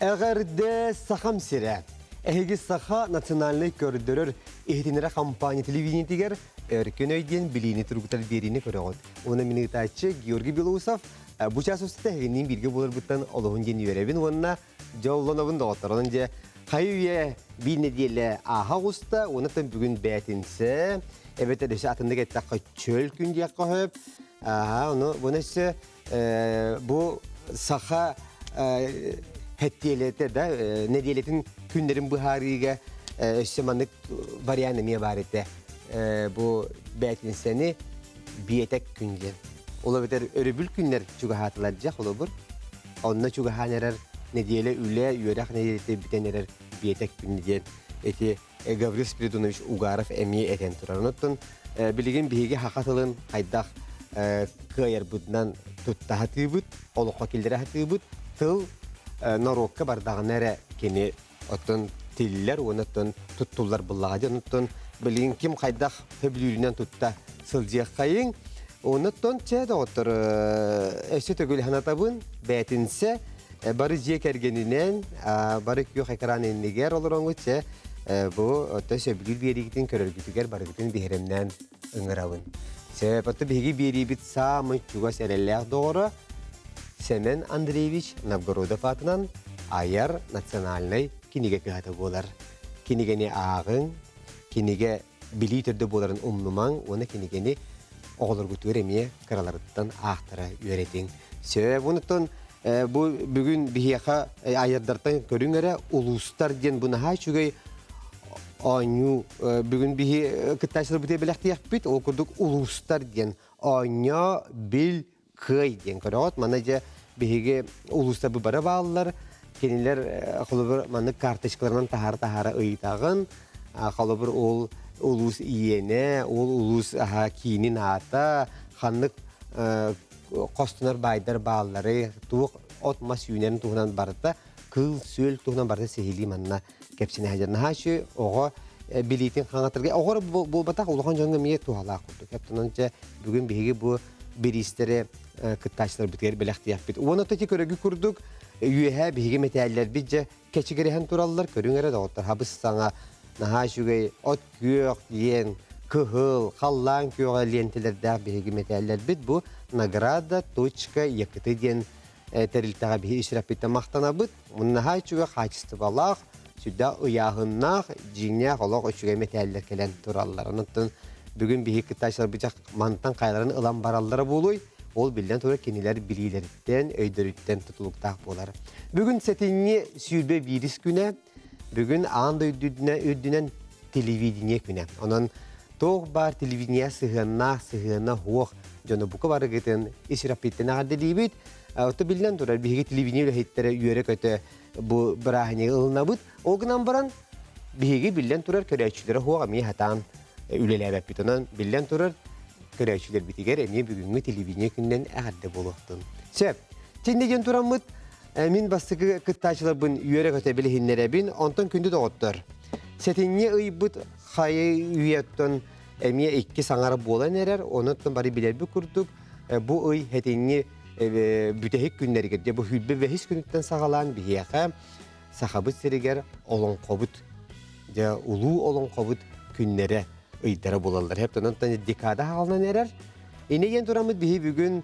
Эҕэрдэ Сахам сирэ! Эһиги Саха национальнай көрдөрөр иһитиннэрэр компания телевидениетигэр Өркөн өй диэн билиини тургутар биэриини көрөҕүт. Уонна мин ыытааччы Георгий Белоусов бу чаас устата эһигинниин бииргэ буоларбыттан олуһун диэн үөрэбин уонна дьоллонобун доҕоттор. Онон дьэ хайы үйэ биир нэдиэлэ ааһа оҕуста уонна бүгүн бээтинсэ эбэтэр өссө атыннык эттэххэ чөл күн диэххэ сөп. Аха, ону буну өссө бу саха хэттиэлэтэ да нэдиэлэтин күннэрин быһаарыыга өссө маннык вариант эмиэ баар этэ. Бу бээтинсэни биэтэк күн диэн. Ол эбэтэр өрөбүл күннэр чугаһаатылар дьэ холобур. Онно чугаһаан эрэр нэдиэлэ үлэ, үөрэх нэдиэлэтэ бүтэн эрэр биэтэк күн диэн эти Гаврил Спиридонович Угаров эмиэ этэн турар. Онуттан билигин биһиги саха тылын хайдах кыайарбытынан тутта сатыыбыт, олоххо киллэрэ сатыыбыт. Тыл норуокка бардаҕына эрэ кини оттон тиллэр уонна оттон туттуллар буллаҕа диэн. Оттон билигин ким хайдах сөбүлүүрүнэн тутта сылдьыаххайыҥ. Оннуттан чэ доҕоттор өссө төгүл санатабын, бээтинсэ бары дьиэ кэргэнинэн, бары күөх экран иннигэр олороҥҥут чэ бу оттон сөбүлүүр биэриигитин көрөргүтүгэр барыгытын биһирэмнээн ыҥырабын. Сөп, оттон биһиги биэриибит саамай чугас эрэллээх доҕоро Сэмэн Андреевич Новгородов аатынан Айар национальнай кинигэ кыһата буолар. Кинигэни ааҕыҥ, кинигэ билии төрдө буоларын умнумаҥ уонна кинигэни оҕолоргутугар эмиэ кыраларыттан аахтара үөрэтиҥ. Сөп, онуттан бу бүгүн биһиэхэ айардартан көрүҥ эрэ улуустар диэн бу наһаа үчүгэй оонньуу бүгүн биһи кыттааччыларбытыгар бэлэхтиэхпит. Ол курдук улуустар диэн оонньоо, бил, кыай диэн көрөҕүт. Манна дьэ биһиги улуустар бары бааллар. Кинилэр холобур маннык карточкаларынан таһаара-таһаара ыйытаҕын. Холобур ол улуус иэнэ, ол улуус киинин аата, ханнык хостонор баайдар бааллары, туох от-мас үүнэрин туһунан барыта, кыыл-сүөл туһунан барыта сиһилии манна кэпсэнэ сылдьар. Наһаа үчүгэй оҕо билиитин хаҥатарга оҕо буолбатах улахан дьоҥҥо эмиэ туһалаах курдук. Онон дьэ бүгүн биһиги бу бириистэри кыттааччыларбытыгар бэлэхтиэхпит. Уонна ити көрөгү курдук үөһэ биһиги мэтээллэрбит дьэ кэчигирэһэн тураллар. Көрүҥ эрэ доҕоттор хабыс саҥа наһаа үчүгэй от күөх диэн кыһыл, халлаан күөҕэ лиэнтэлэрдээх биһиги мэтээллэрбит бу награда точка якты диэн тэрилтэҕэ биһи исрэппиттэн махтанабыт. Наһаа үчүгэй хаачыстыбалаах, сүрдээх ыйааһыннаах, дьиҥнээх олох үчүгэй мэтээллэр кэлэн тураллар. Онон бүгүн биһи кыттааччыларбыт мантан хайаларын ылан бараллара буолуой? Ол биллэн турар кинилэр билиилэриттэн, өйдөрүттэн тутулуктаах буолар. Бүгүн сэтинньи 21 күнэ, бүгүн аан дойду үрдүнэн телевидение күнэ. Онон туох баар телевидение сыһыаннаах, сыһыана суох дьону бука барыгытын ис сүрэхпиттэн эҕэрдэлиибит. Ото биллэн турар, биһиги телевидение үлэһиттэрэ үөрэ-көтө бу бырааһынньыгы ылынабыт. Ол гынан баран, биһиги биллэн турар көрөөччүлэрэ суох эмиэ сатаан үлэлээбэппит. Онон биллэн турар көрөөччүлэрбитигэр эмиэ бүгүҥҥү телевидение күнүнэн эҕэрдэ буолуохтун. Сөп. Чинни диэн тураммыт, мин бастакы кыттааччыларбын үөрэ-көтө билиһиннэрэбин. Онтон күндү доҕоттор, сэтинньи ыйбыт хайы үйэттэн эмиэ икки саҥара буолан эрэр. Онон бары билэрбит курдук, бу ый сэтинньи бүтэһик күннэригэр, дьэ бу сүүрбэ бэһис күнүттэн саҕалаан биһиэхэ Сахабыт сиригэр олоҥхобут, дьэ улуу олоҥхобут күннэрэ, ыйдара буолаллар. Хэп онон декада хаалан эрэр. Ини диэн тураммыт биһи бүгүн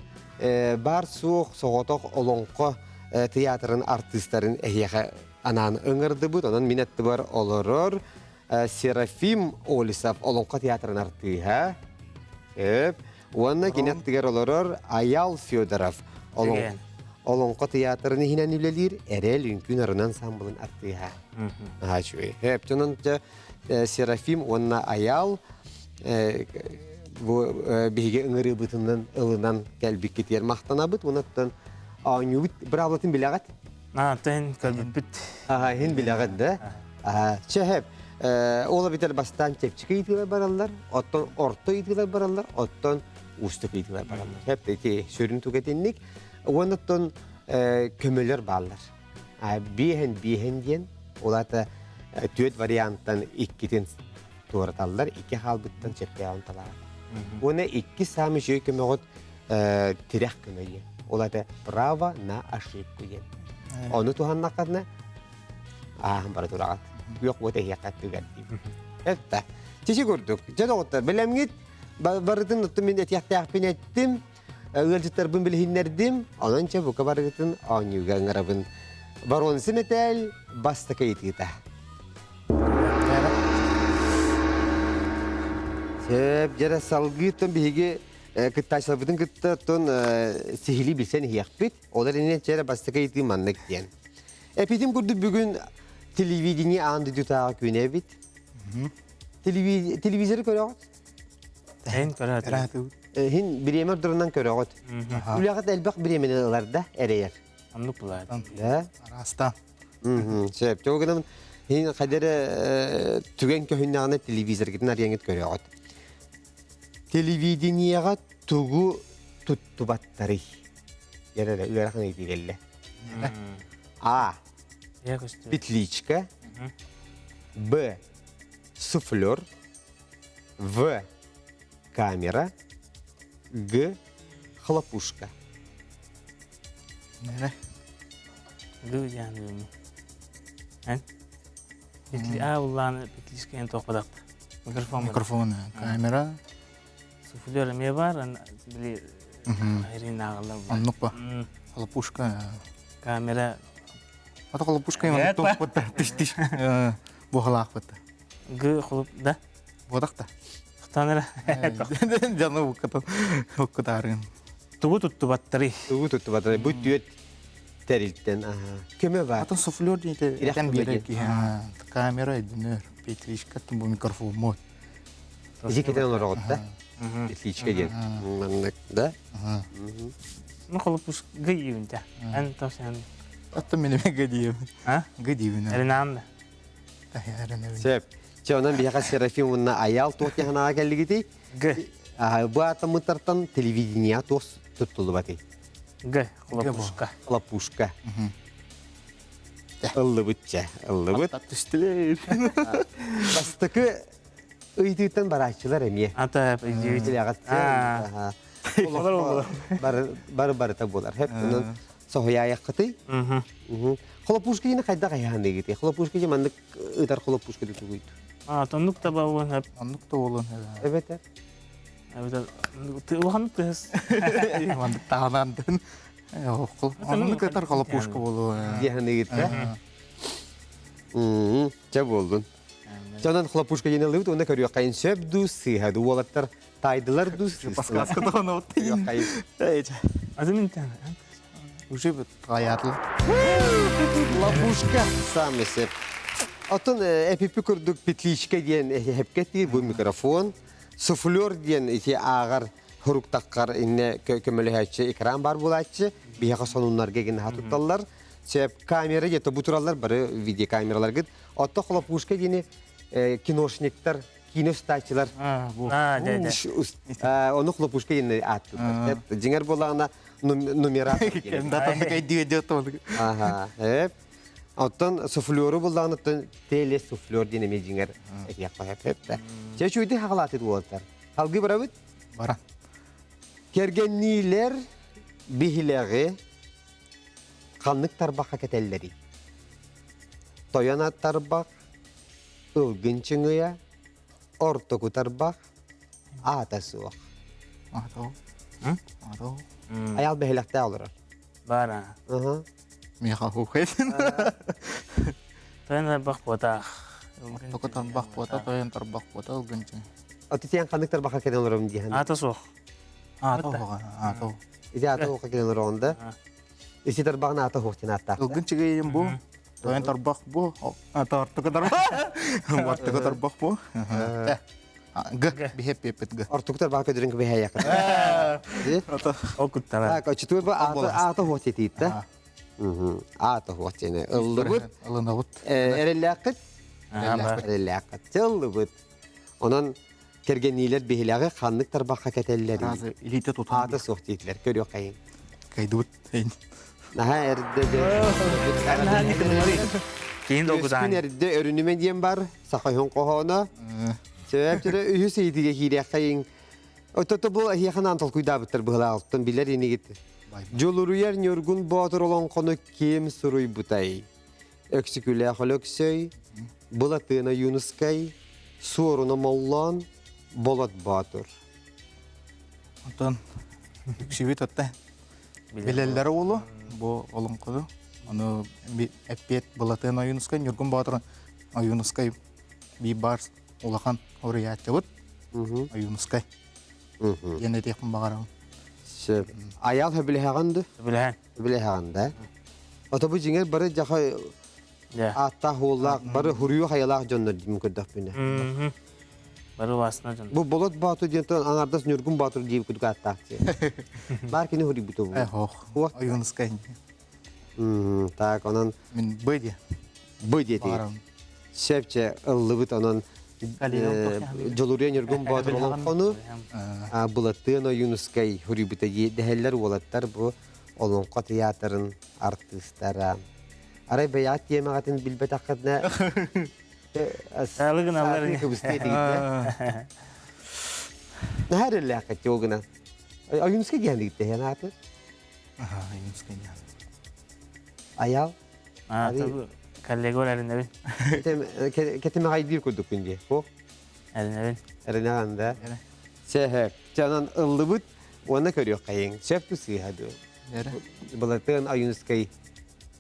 баар-суох соҕотох олоҥхо театрын артыыстарын эһиэхэ анаан ыҥырдыбыт. Онон мин аттыбар олорор Серафим Олесов олоҥхо театрын артыыһа. Өп. Уонна кини аттыгар олорор Аял Федоров Олоҥхо театрын иһинэн үлэлиир Эрэл үҥкүү нарын ансамблын артыыһа. Наһаа үчүгэй. Өп, дьэ Серафим уонна Аял бу биһиги ыҥырыыбытынан ылынан кэлбиккитигэр махтанабыт. Уоннаттан оонньуубут быраабылатын билэҕит? Аатын көрбүппүт. Аха, иһин билэҕит да? Аха, чэ, ол эбэтэр бастаан чэпчэки ыйытыылар бараллар, оттон орто ыйытыылар бараллар, оттон уустук ыйытыылар бараллар. Хэп ити сүрүн тугэтинник. Уонна оттон көмөлөр бааллар. Биэһэн биэһэн диэн, ол аата түөрт варианттан иккитин туораталлар, икки хаалбыттан чэпчээҕин талаҕын. Уонна икки саамай үчүгэй көмөҕүт тирэх көмө диэн. Ол аата право на ошибку диэн. Ону туһаннаххына Ааһан бара тураҕыт. Күөх уот эһиэхэ түгэр диибит. Это. Тиси курдук. Дьэ доҕоттор, бэлэмҥит барытын оттон мин этиэхтээхпин эттим. Ыалдьыттарбын билиһиннэрдим. Онон чэ бука барыгытын оонньууга ыҥырабын. Боруонса мэтээл бастакы ыйытыыта. Сөп, дьэрэ салгыы биһиги кыттааччыларбытын кытта оттон сиһилии билсэн иһиэхпит. Ол эрэнэ чэрэ бастакы ыйытыы маннык диэн. Эпитим курдук бүгүн телевидение аан дойдутааҕы күнэ эбит. Телевизоры көрөҕүт? Эн көрөтүм. Хин бириэмэ ордорунан көрөҕүт. Үлэҕит элбэх бириэмэни ылар да эрэйэр. Оннук булаад. Да? Араастаан. Сөп. Чого гынан хин хайдары түгэн көһүннэҕинэ телевизоргытын арыйаҥыт көрөҕүт. Телевидениеҕа тугу туттубаттарый? Ярара ыарахан ыйытыы кэллэ. А. Петличка. Б. Суфлер. В. Камера. Г. Хлопушка. Нere? Г диэн Эн? Петли А уллааны петличка эн тоқпадақ. Микрофон. Микрофон, камера. Суфлер эмиэ баар, били айрин ааҕыллар. Оннук ба. Хлопушка. Камера. Ата хлопушка юм топпут тиш тиш буһалаахпыт. Г хлоп да. Бодах та. Тохтон эрэ. Дьону буккатын уккутаарыын. Тугу туттубаттарый? Тугу туттубаттарый? Бу түөт тэрилтэн көмө бар. Атын суфлер диэти этэн биэрэр киһи. Камера өйдөнөр, петличка бу микрофон мод. Ити кетен олороҕут да? Петличка диэн. Маннык да? Ну холопус г июньте. Эн тосен. Аттым мен г дием. А? Г диибин. Эринам да. Сөп. Чэ, онон биһиэхэ Серафим уонна Айаал туох диэн кэллигитий? Г. Бу атаммыттартан телевидение туох туттуллубатый? Г. Хлопушка. Хлопушка. Ыллыбыт чэ, ыллыбыт. Түстүлэр. Бастакы ыйытыыттан барааччылар эмиэ. Ата Бары барыта буолар. Хеп, онон соһуйаайаххытый. Хлопушка дьини хайдах айаһаныгыт? Хлопушка дьи маннык ытар хлопушка дутугуйт. А, тоннук та болуон хөп. Оннук та болуон хөп. Эбэтэр. Эбэтэр улахан тыһыс. Маннык таһанан Оннук ытар хлопушка болуо. Диэханыгыт да? Чэ болдун. Чонон хлопушка диэн ылыбыт уонна көрүөххэйин сөп дуу сыыһа дуу уолаттар таайдылар дуу сыыстылар. Көрүөххэйин. Азымын тэн. Уже таятыл. Лопушка самый сеп. Оттон эпипи курдук петличка диэн хепке тиир бу микрофон, суфлер диэн ити ааҕар хуруктаккар инне көмөлөһөөччү экран бар булааччы, биһиэхэ сонуннарга гин тутталлар. Сеп камера где-то бу тураллар бары видеокамераларгыт. Отто хлопушка диэни киношниктар, киностачылар ону хлопушка диэни ааттылар. Дьиҥэр буоллаҕына номера. Ага. Оттон суфлеру буллаҕына оттон телесуфлер диэн эмиэ дьиҥэр этиэххэ сөп да. Чэ үчүгэйдик хаҕалаатыт уолаттар. Салгыы барабыт? Бара. Кэргэнниилэр биһилэҕи ханнык тарбахха кэтэллэрий? Тойон тарбах, ылгын чыҥыйа, ортоку тарбах, аата суох. Аата Аата Аял бэһилэхтээх олорор. Бара. Миха хухайсын. Тойон тарбах буотаах. Ортоку тарбах буота, тойон тарбах буота, ылгын чыҥ. Отутиан ханнык тарбахха кэлэн олором диэн. Аата суох. Аата хоға, аата. Ити аата хоға кэлэн олороҕун да. Ити тарбаҕын аата хоқ диэн ааттаах. Ылгын чыгыйым бу. Тойон тарбах бу. Ортоку тарбах. Ортоку тарбах бу. Г. Биһеп пепет г. Ортоку тарбах көдөрүн кыбыһаяк. Ол куттара. Чутур бу аата хоқ тетиитта. Аата хоқ тени. Ыллыбыт. Ылынабыт. Эреллээххит. Эреллээххит. Ыллыбыт. Онон кэргэнниилэр биһилэҕи ханнык тарбахха кэтэллэр? Илиитэ тутан. Аата суох диэтилэр. Көрүөххэйин. Кайдыбыт. Наһаа эрдэ Киин долгутаан. Күн эрдэ өрүнүмэ диэн бар. Саха хоһооно. Сөп түрө үһүс ыйытыга киириэххэйин. Отото бу эһиэхэ толкуйдаабыттар быһылаалтан билэр инигит. Дьулуруйар Ньургун Боотур олоҥхону ким суруйбутай? Өксүкүлээх Өлөксөй, Былатыана Юнускай, Суоруна Моллоон, Болот Боотур. Онтон үксүбүт отта билэллэр уолу бу олоҥхону. Ону эппиэт Былатыан Ойуунускай, Ньургун Боотур Ойуунускай биир баар улахан уруйааччыбыт Ойуунускай диэн этиэхпин баҕарабын. Сөп. Айаал хөбүлэһэҕин ду? Сөбүлэһэн. Сөбүлэһэҕин да? Ото бу дьиҥэр бары дьаха ааттаах уоллаах, бары хуруйу хайалаах дьоннор дим көрдөхпүнэ. Бары васына дьон. Бу Болот Боотур диэн тон аҥардас Ньургун Боотур диир курдук ааттаах Баар кини хуруйбута бу. Эх, ох. Ойуунускай. Так, онон Мин б диэ. Б диэтигит. Сөпче ыллыбыт онон Дьулуруйа Ньургун Боотур олоҥхону Былатыан Ойуунускай хуруйбута дэһэллэр уолаттар бу Олоҥхо театрын артыыстара. Арай бэйэҕит тиэмэҕитин билбэтэххитинэ Саалы гыналлар ини. Кыбыстыы этигит Наһаа эрэллээххит ол гынан. Ойуунускай диэн дигиттэһэн ааты. Ойуунускай диэн. Аял. Коллега эрэнэбин. Кэтимэҕэйдиир курдукпун дии. Ко? Эрэнэбин. Эрэнэҕин да. Сэ, Чанан ыллыбыт уонна көрүөххэйиҥ. Сөп сыыһа дуо? Былатыан Ойуунускай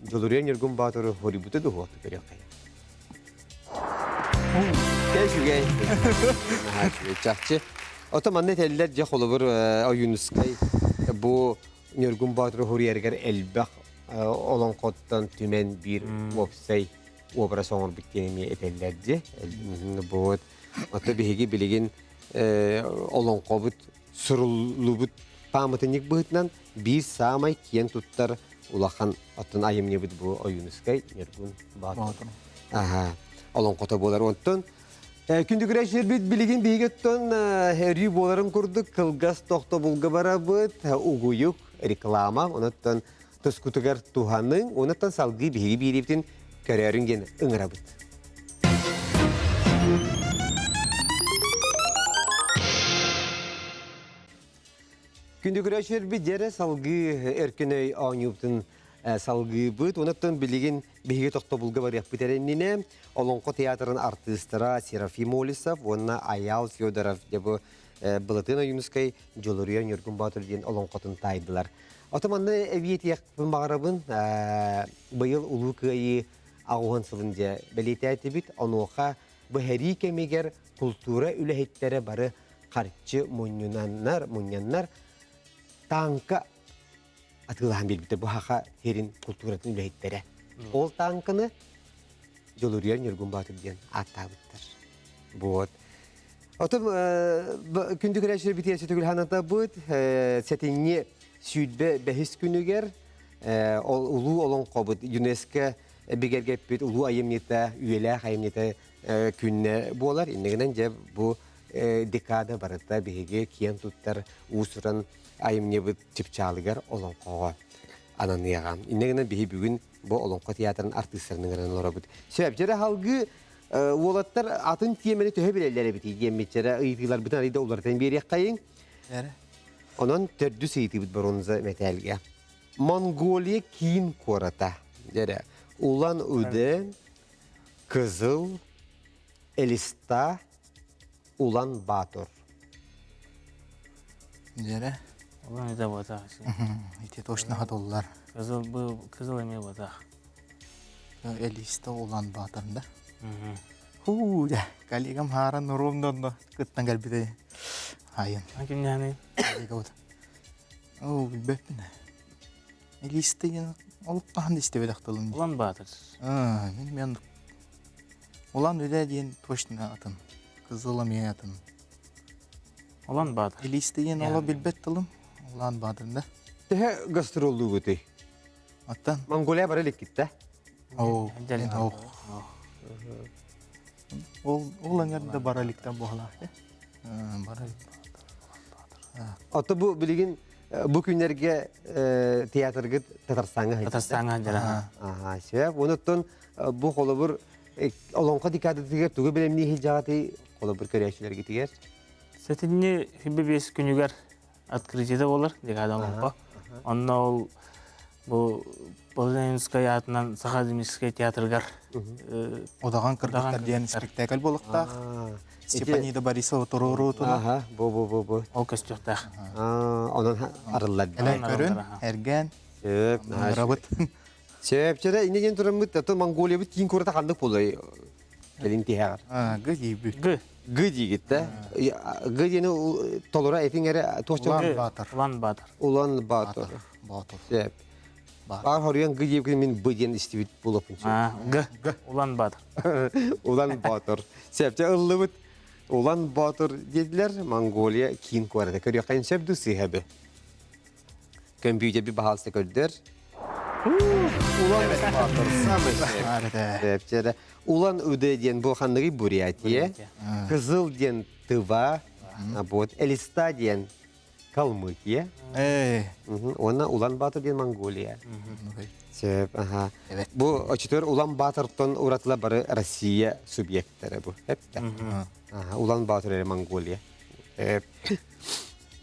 Дьулуруйа Ньургун Боотуру хоруйбута дуһуоту көрүөххэйиҥ. Үчүгэй. Чахчы. Ото манна этэллэр дьэ холобур Ойуунускай бу Ньургун Боотуру хоруйарыгар элбэх олоҥхоттон түмэн биир уопсай образ оҥорбут диэн эмиэ этэллэр дьэ. Вот. Ото биһиги билигин олоҥхобут суруллубут пааматынньык быһыытынан биир саамай киэн туттар улахан оттон айымньыбыт бу Ойуунускай Ньургун Боотур. Аха, олоҥхото буолар. Онтон күндүгүрээччилэрбит билигин биһиги оттон өрүү буоларын курдук кылгас тохтобулга барабыт, угуйук, реклама, онуттан тускутугар туһаныҥ, онуттан салгыы биһиги биириибитин көрөөрүн диэн ыҥырабыт. Күндү көрөөччүлэрбит дьэрэ салгыы Өркөн өй оонньуубутун салгыыбыт. Онуттан билигин биһиги тохтобулга барыахпыт эрэннинэ Олоҥхо театрын артыыстара Серафим Олесов уонна Айаал Федоров дьэ бу Былатыан Ойуунускай Дьулуруйар Ньургун Боотур диэн олоҥхотун таайдылар. Ото манна эбиэтиэхпин баҕарабын быйыл Улуу Кыайыы аҕуһан сылын дьэ бэлиэтээтибит. Онуоха бу сэрии кэмигэр култуура үлэһиттэрэ бары харчы мунньунаннар, мунньаннар тааҥка атыылаһан биэрбитэ бу саха сирин култууратын үлэһиттэрэ. Ол тааҥканы Дьулуруйар Ньургун Боотур диэн ааттаабыттар. Вот. Отон күндү көрөөччүлэр битиэсэ төгүл ханатабыт сэтинньи 25 күнүгэр ол улуу олоҥхобут ЮНЕСКО бигэргэппит улуу айымньыта, үйэлээх айымньыта күннэ буолар. Иннигинэн дьэ бу декада барыта биһиги киэн туттар уус-уран айымньыбыт чыпчаалыгар олоҥхоҕо ананыаҕа. Иннигинэн биһи бүгүн бу Олоҥхо театрын артыыстарын ыҥыран олоробут. Сөп, дьэрэ халгыы уолаттар атын тиэмэни төһө билэллэр эбитий диэммитчэрэ ыйытыыларбытын арыйда уларытан биэриэххэйиҥ. Онон төрдүс ыйытыыбыт боруонза мэтээлгэ. Монголия киин куората. Дьэрэ Улан-Удэ, Кызыл, Элиста, Улан Батор. Дьэрэ. Улан Удэ буотах. Ити точно хатыллар. Кызыл бу кызыл эмиэ буотах. Элиста Улан Батор да. Хуу, дьэ, коллегам хааран ровно онно кыттан кэлбитэ. Айын. Кимнээний? Коллегабыт. Оо, билбэппин. Элиста диэн олох хаһан да истибэтэх тылым. Улан Батор. Аа, мин мен Улан Удэ диэн точно атын. Кызыл эмиэ атын. Улан Батор. Элиста диэн оло билбэт тылым. Улан Батор да. Төһө гастроллуугутуй? Оттон Монголия бара иликкит Оо, ох. Ол ол эҥэр да бара иликтэр буоллаах Бара Ото бу билигин бу күннэргэ театргыт Татарстаҥҥа сылдьар. Татарстаҥҥа сылдьар. Аха, сөп. Онуттан бу холобур Олоҥхо декадатыгар тугу бэлэмнии сылдьаҕытый холобур көрөөччүлэргитигэр? Сэтинньи 25 күнүгэр открытиеда буолар декада олоҥхо. Онно ол Бу Полянскай аатынан Саха академическай театрыгар Удаҕан кыргыттар диэн спектакль буолуохтаах. Степанида Борисова туруоруутун. Аха, бу бу бу бу. Ол көстүөхтээх. Онон арыллар. Элэн көрүн, эргэн, Сөп, ыҥырабыт. Сөп, чэрэ инне диэн тураммыт, ато Монголиябыт киин куората ханнык буолуой? Кэлин тиһэҕэр. Г диибит. Г. Г диигит да? Г диэни толоро этиҥ эрэ туох Улан Батор. Улан Батор. Улан Батор. Батор. Сөп. Баар хоруйан Г диэбиккин мин Б диэн истибит буолуохпун сөп. Г. Улан Батор. Улан Батор. Сөп, дьэ ыллыбыт. Улан Батор диэтилэр Монголия киин куората. Көрүөххэ сөп дуу сыыһа Көмпүүтэрби баһаалыста көрдөр. Улан Батор самый сөп. Улан Удэ диэн бу ханныгый Бурятия. Кызыл диэн Тыва. Вот Элиста диэн Калмыкия. Уонна Улан Батор диэн Монголия. Сөп, аха. Бу очутугар Улан Батортон уратыла бары Россия субъекттара бу. Эптэ. Улан Батор эрэ Монголия.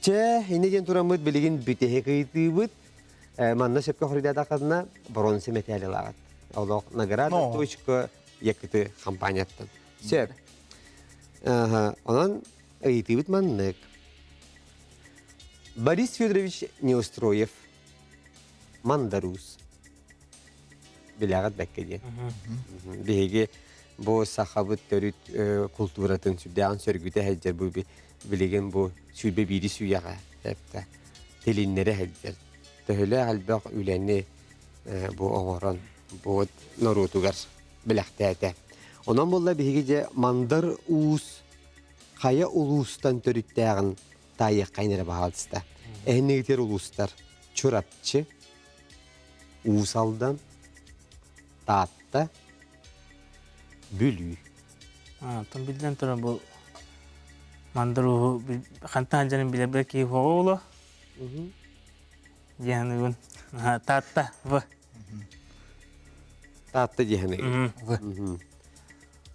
Чэ, инньэ диэн тураммыт билигин бүтэһик ыйытыыбыт. Манна сөпкө хоруйдаатаххытына бронза мэтээли ылаҕыт. Олох награда точка якыты компанияттан. Сөп. Онон ыйытыыбыт маннык. Борис Федорович Неустроев Мандарус билэҕит бэккэ диэн. Биһиги бу сахабыт төрүт култууратын сүрдээҕин сөргүтэ сылдьар бу билигин бу 21 үйэҕэ эптэ тилиннэрэ сылдьар. Төһөлөөх элбэх үлэни бу оҥорон бу норуотугар бэлэхтээтэ. Онон буолла биһиги дьэ Мандар Уус хайа улуустан төрүттээҕин таайыаххайын эрэ баһаалыста. Эһиннигитер улуустар Чурапчы, Уус Алдан, Таатта, Бүлүү. Оттон биллэн турар бу Мандар ууһу хантан дьанын билэрбэр киһи оҕоло. Диэханыгын. Таатта В. Таатта диэханыгын. В.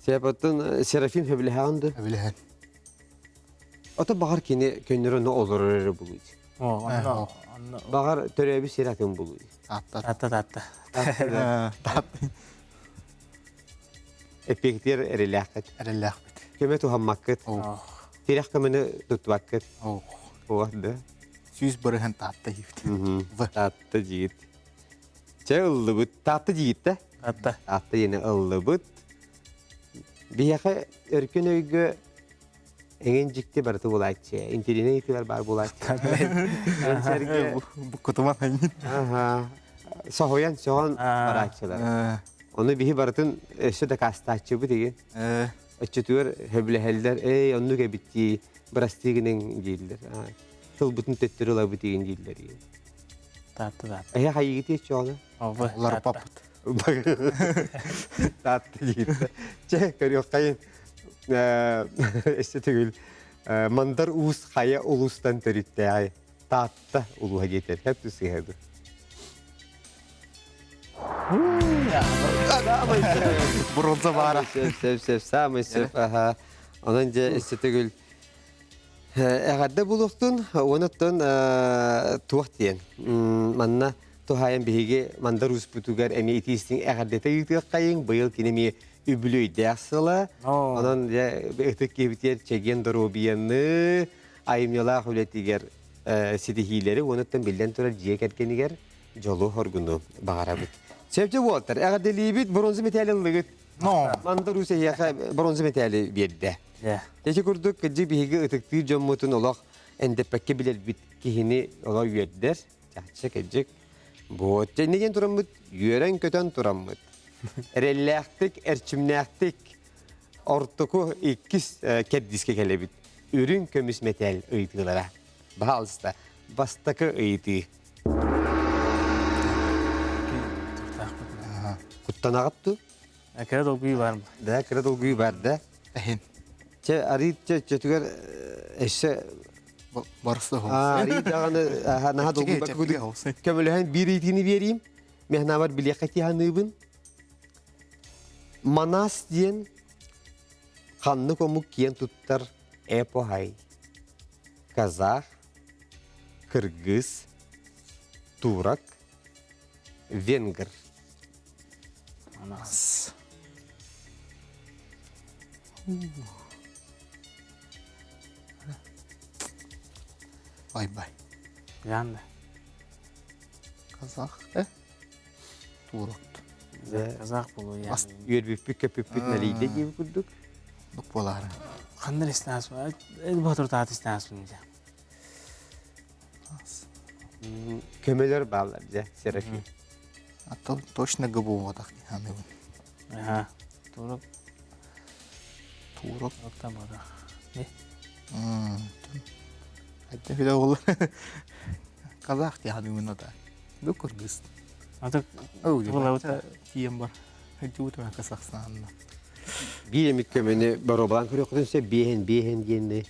Сепаттан Серафим хөбүлэһэҕин да? Хөбүлэһэн. Ото баҕар кини көннөрү онно олорор эрэ булуй. Баҕар төрөөбүт сир атын булуй. Таатта. Таатта, таатта. Таатта. Эппиэктиэр эрэлээххит. Эрэлээхпит. Көмө туһаммаккыт. Тирэх көмөнү туттубаккыт. Оҕо да. 100% таатта диибит. Таатта диит. Чэ ыллыбыт. Таатта диит да? Таатта. Таатта диэни ыллыбыт. Биһиэхэ өркөн өйгө эҥин дьикти барыта буолааччы. Интэриэһинэй ыйытыылар баар буолааччы. Сэргэ Буккутуман айнын. Аха. Соһуйан, соһон барааччылар. Ону биһи барытын өссө дакаастааччыбыт игин. Өччөтүгэр хөбүлэһэллэр, эй, оннук эбит дии, бырастыы гыныҥ дииллэр. Тылбытын төттөрү ылабыт игин дииллэр. Таатта, таатта. Эһэ хайыгытый чоҕуна? Уларыппаппыт. Таатта диир. Чэ, көрүөххэйин. Өссө төгүл Мандар Уус хайа улуустан төрүттээҕи Таатта улууһа диэтэр. Хэп сыһабы. Бронза баара. Сөп, сөп, сөп, самый сөп. Аха. Онон дьэ өссө төгүл Эҕэрдэ булуохтун, уонуттан туох диэн. Манна туһаайан биһиги Мандар Ууспутугар эмиэ итиистиҥ эҕэрдэтэ ыытыаххайыҥ. Быйыл кини эмиэ үбүлүөйдээх сыла. Онон дьэ ытык киһибитигэр чэгиэн доруобуйаны, айымньылаах үлэтигэр ситиһиилэри уонуттан биллэн турар дьиэ кэргэнигэр дьолу-хоргуну баҕарабыт. Сөпчө буолтар, эҕэрдэлиибит, бронза мэтээли ыллыгыт. Мандар Уус эһиэхэ бронза мэтээли биэрдэ. Ити курдук, кырдьык биһиги ытыктыыр дьоммутун олох эндэппэккэ билэрбит киһини олох үөрдэр. Чахчы кырдьык. Вот. Иннэ диэн тураммыт, үөрэн-көтөн тураммыт. Эрэллээхтик, эрчимнээхтик ортоку иккис кэрдиискэ кэлэбит. Үрүҥ көмүс мэтээл ыйытыылара. Баһаалыста, бастакы ыйытыы. Куттанаҕыт дуу? Кыра долгуйуу бар. Да, кыра долгуйуу бар да. Эһин. Чэ, арыы чөтүгэр өссө Барыста арыы даҕаны наһаа долгуйбакка көмөлөһөн биир ыйытыыны биэриим. Мехнабар билиэххэ тиһаныыбын. Манас диэн ханнык омук киэн туттар эпохай? Казах, кыргыз, турок, Венгр. Манас. Ай-бай. Янда. Казах, э? Турок. Казах болу я. Үөрбүппүт көпүппүт налийде диэбит курдук. Бук болары. Ханнар истаас ба? Эл батыр таат истаас бун. Көмөлөр баалар дьэ, Серафим. А то точно ГБУ бодах диханыбын. Аха. Турок. Турок. Турок бодах. Не? Айда биле ол. Казах диханыбын ода. Бу кыргыз. Аты Тием бар. Жуутума Казахстанна. Биир эмит көмөнү боруобалаан көрүөххүтүн сөп биэһин биэһин диэнни.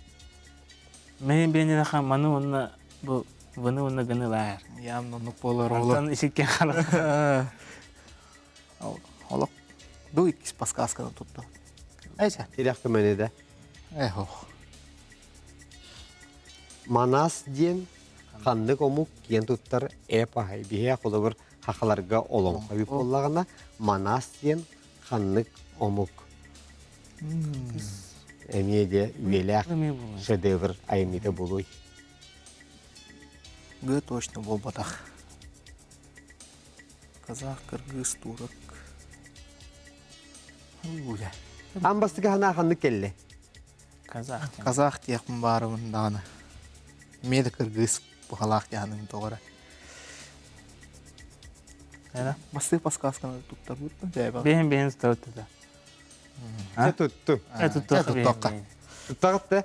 Мен биэнин аха маны уонна бу выны уонна гыны лаар. Явно нук болар оло. Антон исиккен хала. Олох. Ду иккис подсказканы тутту. Айса. Тирэх көмөнү да. Эхох. Манас диэн ханнык омук киэн туттар эпоһай биһиэ холобур хахаларга олоҥхо эбит буоллаҕына Манас диэн ханнык омук эмиэ де үйэлээх шедевр айымньыта буолуой. Г точно буолбатах. Казах, кыргыз, турок. Уля. Аан бастакы санаа ханнык кэллэ? Казах. Казах диэхпин баарыбын даҕаны. Эмиэ да кыргыз бухалаах диэханым тоҕо эрэ. Эра? Бастыы подсказканы туттарбыт да Бэһин бэһин туттар Чэ тутту. Туттуохха Туттуохха. Туттаҕыт да?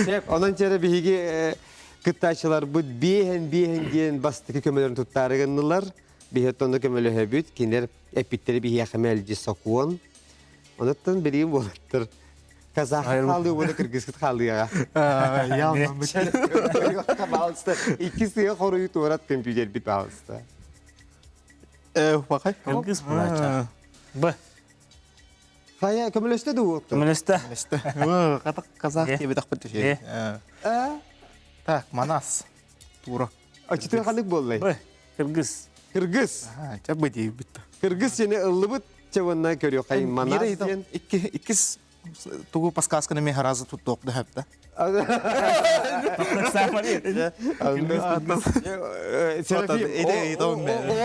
Чэп, онон чэрэ биһиги кыттааччыларбыт биэһэн биэһэн диэн бастакы көмөлөрүн туттаары гыннылар. Биһи оттон көмөлөһөбүт. Кинилэр эппиттэрэ биһиэхэ мэлдьи сокуон. Онуттан билигин буолаттар. Казах хаалыы уонна кыргызскыт хаалыаҕа. Пожалуйста, икки сыа хоруйу туорат компьютербит, пожалуйста. Бакай. Кыргыз булача. Б. Хайа, көмөлөстө дуу? Көмөлөстө. Катак казах диэбитахпыт түһэ. Так, Манас. Тура. Очутуга ханнык буоллай? Б. Кыргыз. Кыргыз. Чэ бу диэбит. Кыргыз сени ыллыбыт, чэ уонна көрүөххэй Манас диэн. Икки иккис тугу подсказканы мен харазы туттуох да хэпта. Ол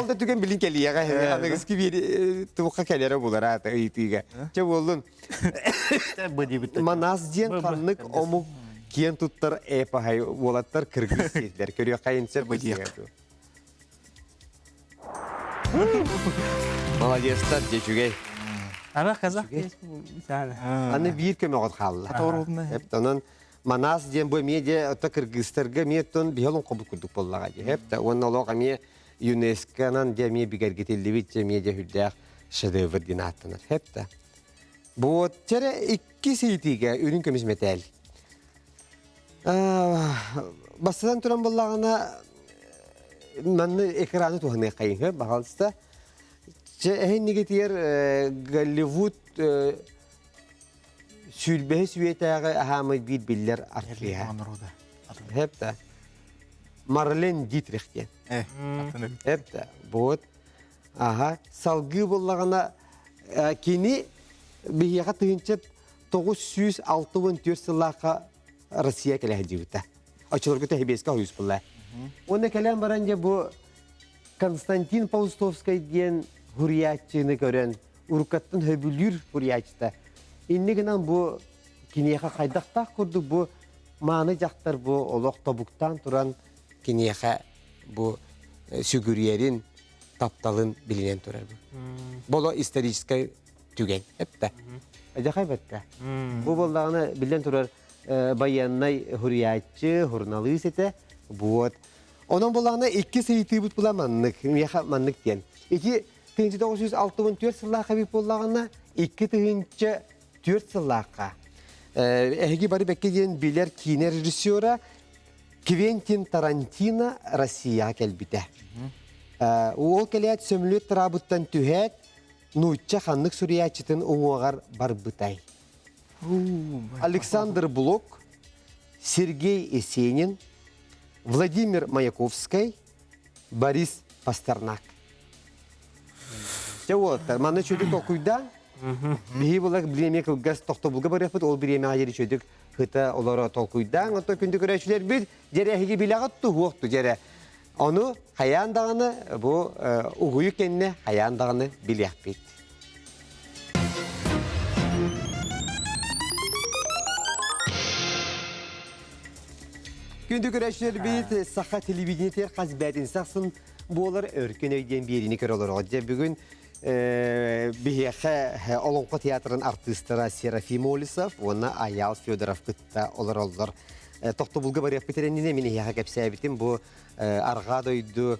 да түгэн билин кэлиэҕэ аныгыски биир туохха кэлэрэ булар аата ыйытыыга. Чэ буоллун. Манас диэн ханнык омук киэн туттар эпоһай уолаттар кыргыз сиэтилэр. Көрүөххэйин сөп Молодецтар, дьэ үчүгэй. Ара казах Аны биир көмөҕөт хаалла. Онон Манас диэн бу эмиэ дьэ ото кыргызтарга эмиэ оттон биһи олоҥхобут курдук буоллаҕа дии. Хэп уонна олох эмиэ ЮНЕСКО-нан дьэ эмиэ бигэргитиллибит дьэ эмиэ дьэ үрдээх шедевр диэн ааттанар. Хэп да. Бу чэрэ икки сиитиигэ үрүҥ көмүс мэтээл. Бастатан туран буоллаҕына манна экраны туһаныаххайын баҕалыста. Чэ эһиннигитигэр Голливуд сүүрбэһис үйэтээҕи аһаамай биир биллэр артыыһа. Хэп да. Марлен Дитрих диэн. Хэп да. Вот. Аха. Салгыы буоллаҕына кини биһиэхэ 1964 сыллаахха Россия кэлэ сылдьыбыта. Оччолорго тэһибиэскэ хойус булла. Уонна кэлэн баран дьэ бу Константин Паустовскай диэн хуруйааччыны көрөн уруккаттан хөбүлүүр хуруйааччыта. Инни гынан бу киниэхэ хайдахтаах курдук бу мааны дьахтар бу олох тобуктаан туран киниэхэ бу сүгүрүйэрин, тапталын билинэн турар бу. Боло историческай түгэн эптэ. Дьахай бэтте. Бу буоллаҕына биллэн турар байыаннай хуруйааччы, суруналыыс этэ. Вот. Онон буоллаҕына икки ыйытыыбыт була маннык, миэхэ маннык диэн. Ити 1964 сыллаахха эбит буоллаҕына, 2004 сыллаахха эһиги бары бэккэ диэн билэр киинэ режиссера Квентин Тарантино Россияҕа кэлбитэ. Ол кэлээт сөмөлүөт тыраабыттан түһээт, нуучча ханнык суруйааччытын уҥуоҕар барбытай? Александр Блок, Сергей Есенин, Владимир Маяковскай, Борис Пастернак. Дьэ уолаттар, манна үчүгэй толкуйдаан, биһи булак бириэмэ кылгас тохтобулга барыахпыт, ол бириэмэҕэ диэри үчүгэйдик ыта олоро толкуйдаан, оттон күндү көрөөччүлэрбит, дьэрэ эһиги билэҕит туһуох ту дьэрэ. Ону хайаан даҕаны бу угуйу кэннэ хайаан даҕаны билиэхпит. Күндү көрөөччүлэрбит, саха телевидениетигэр хас бээтинсэ ахсын буолар өркөн өй диэн биэриини көрө олороҕут. Дьэ бүгүн биһиэхэ Олоҥхо театрын артыыстара Серафим Олесов уонна Айаал Федоров кытта олороллор. Тохтобулга барыахпыт эрэннинэ мин эһиэхэ кэпсээбитим бу арҕаа дойду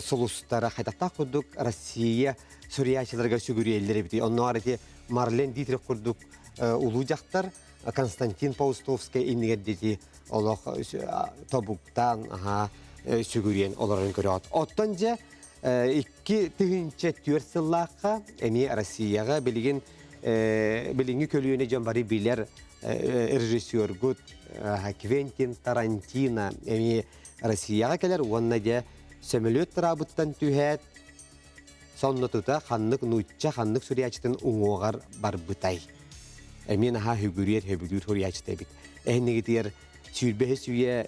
сулустара хайдахтаах курдук Россия суруйааччыларыгар сүгүрүйэллэр эбитий. Оннооҕор ити Марлен Дитрих курдук улуу дьахтар Константин Паустовскай иннигэр диэки олох тобуктаан аһаа сүгүрүйэн олорон көрөҕүт. Оттон дьэ 2004 сыллаахха эмиэ Россияҕа билигин билиҥҥи көлүөнэ дьон бары билэр режиссергут Квентин Тарантино эмиэ Россияҕа кэлэр уонна дьэ сөмөлүөт тыраабыттан түһээт сонно тута ханнык нуучча ханнык суруйааччытын уҥуоҕар барбытай. Эмиэ наһаа үгүрүөр хөбүлүүр суруйааччыта эбит. Эһиннигитигэр сүүрбэһис үйэ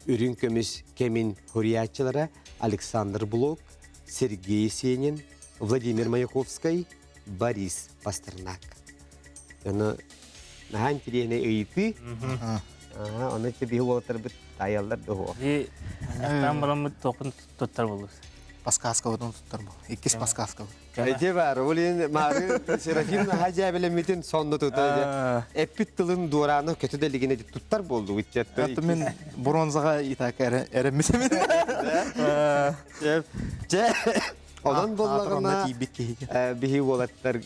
үрүҥ көмүс кэмин суруйааччылара Александр Блок, Сергей Есенин, Владимир Маяковскай, Борис Пастернак. Ону наһаа интириэһинэй ыйытыы. Ону биһи уолаттарбыт таайаллар да Би там бараммыт тоқын туттар болур. Паскаскабытын туттар бол. Иккис паскаскабыт. Эти бар, ол иһин маары Серафим наһаа дьээбэлэммитин сонно тута эппит тылын дуорааны көтө да илигинэ туттар буолдугут Это мен бронзаға итак эрэммитим. Дьэ, онон буоллаҕына биһи уолаттар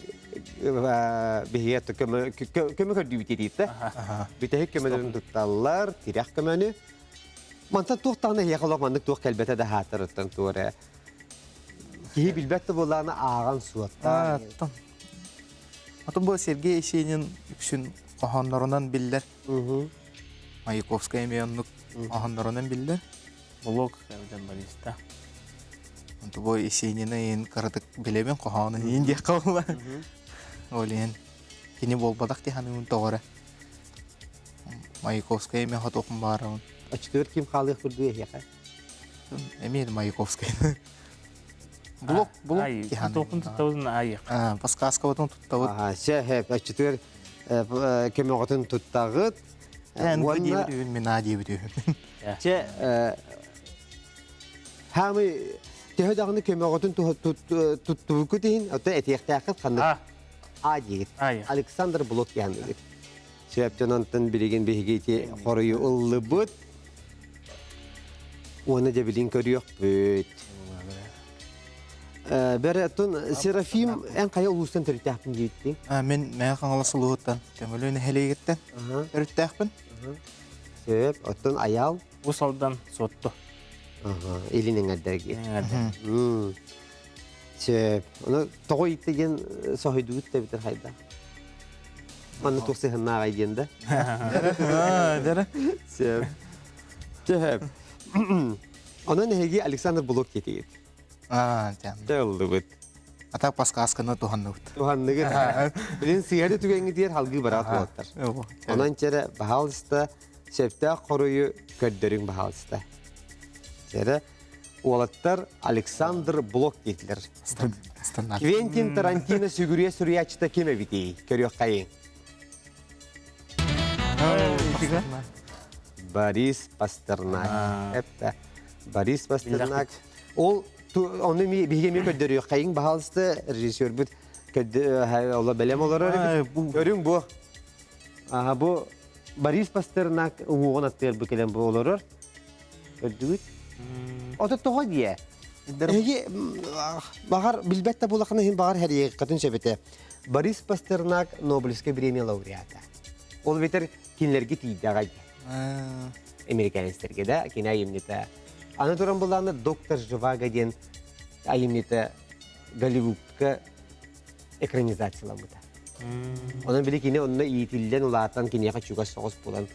биһигэ көмө көмө көрдүүбүт диэтэ. Бүтэһик көмөлөрүн тутталлар, тирэх көмөнү. Мантан туох даҕаны эһиэхэ олох маннык туох кэлбэтэ да хаатарыттан туора. Киһи билбэт да буоллаҕына ааҕан суоттаан. Атын бу Сергей Есенин үксүн хоһооннорунан биллэр. Маяковскай эмиэ оннук хоһооннорунан биллэр. Блок эбэтэр бариста. Онту бу Есенини иһин кыратык билэбин хоһоонун иһин диэххэ буолла. Ол иһин кини буолбатах дии саныыбын тоҕо эрэ. Маяковскай эмиэ хотуохпун баҕарабын. Оччотугар ким хаалыах курдук эһиэхэ? Эмиэ Маяковскай. Блок, блок Туохпун туттабытын айык. Подсказкабытын туттабыт. Сэ, оччотугар көмөҕөтүн туттаҕыт. Эн диэбит үһүн, мин а диэбит үһүн. Чэ, хаамый төһө даҕаны көмөҕөтүн туттубуккут иһин, оттон этиэхтээххит ханнык А диигит. Александр Блок диэн Сөптөн онтон билигин биһиги ити хоруйу ыллыбыт. Уонна дьэ билин көрүөхпүт. Бэрэтун Серафим эн хайа улуустан төрүттээхпин диэбиттиҥ? Мин Мэҥэ Хаҥалас улууһуттан Төҥүлү нэһилиэгиттэн төрүттээхпин. Сөп, оттон Айаал? Уус Алдан Суотту. Илин эҥэрдэрги. Сөп. Ону тоҕо иитте диэн соһуйдугут да эбитэр хайда? Манна туох сыһыннааҕай диэн да? Дэрэ. Сөп. Сөп. Онон эһиги Александр Блок диэтигит. Аа, тям. Ыллыбыт. А так подсказканы туһанныбыт. Туһанныгыт. Билин сыһыары түгэҥҥитигэр халгыы бараат буолаттар. Онон чэрэ, баһаалыста, сөптөөх хоруйу көрдөрүҥ баһаалыста. Чэрэ, уолаттар Александр Блок диэтилэр. Квентин Тарантино сүгүрүйэ суруйааччыта ким эбитий? Көрүөххэйиҥ. Борис Пастернак. Эптэ. Борис Пастернак. Ол ону биһиги эмиэ көрдөрүөххэйиҥ баһаалыста режиссербут оло бэлэм олорор Көрүҥ бу. Аха бу Борис Пастернак уҥуоҕун аттыгар бу кэлэн бу олорор. Көрдүгүт? Ото тоҕо диэ? Эһиги баҕар билбэт да буолахына иһин баҕар хэрийэххитин сөп этэ. Борис Пастернак Нобелевскай премия лауреата. Ол эбэтэр кинилэргэ тиийдэҕэй. Американецтэргэ да кини айымньыта. Аны туран буллаҕына Доктор Живаго диэн айымньыта Голливудка экранизацияламмыта. Онон били кини онно иитиллэн улаатан киниэхэ чугас соҕус буолан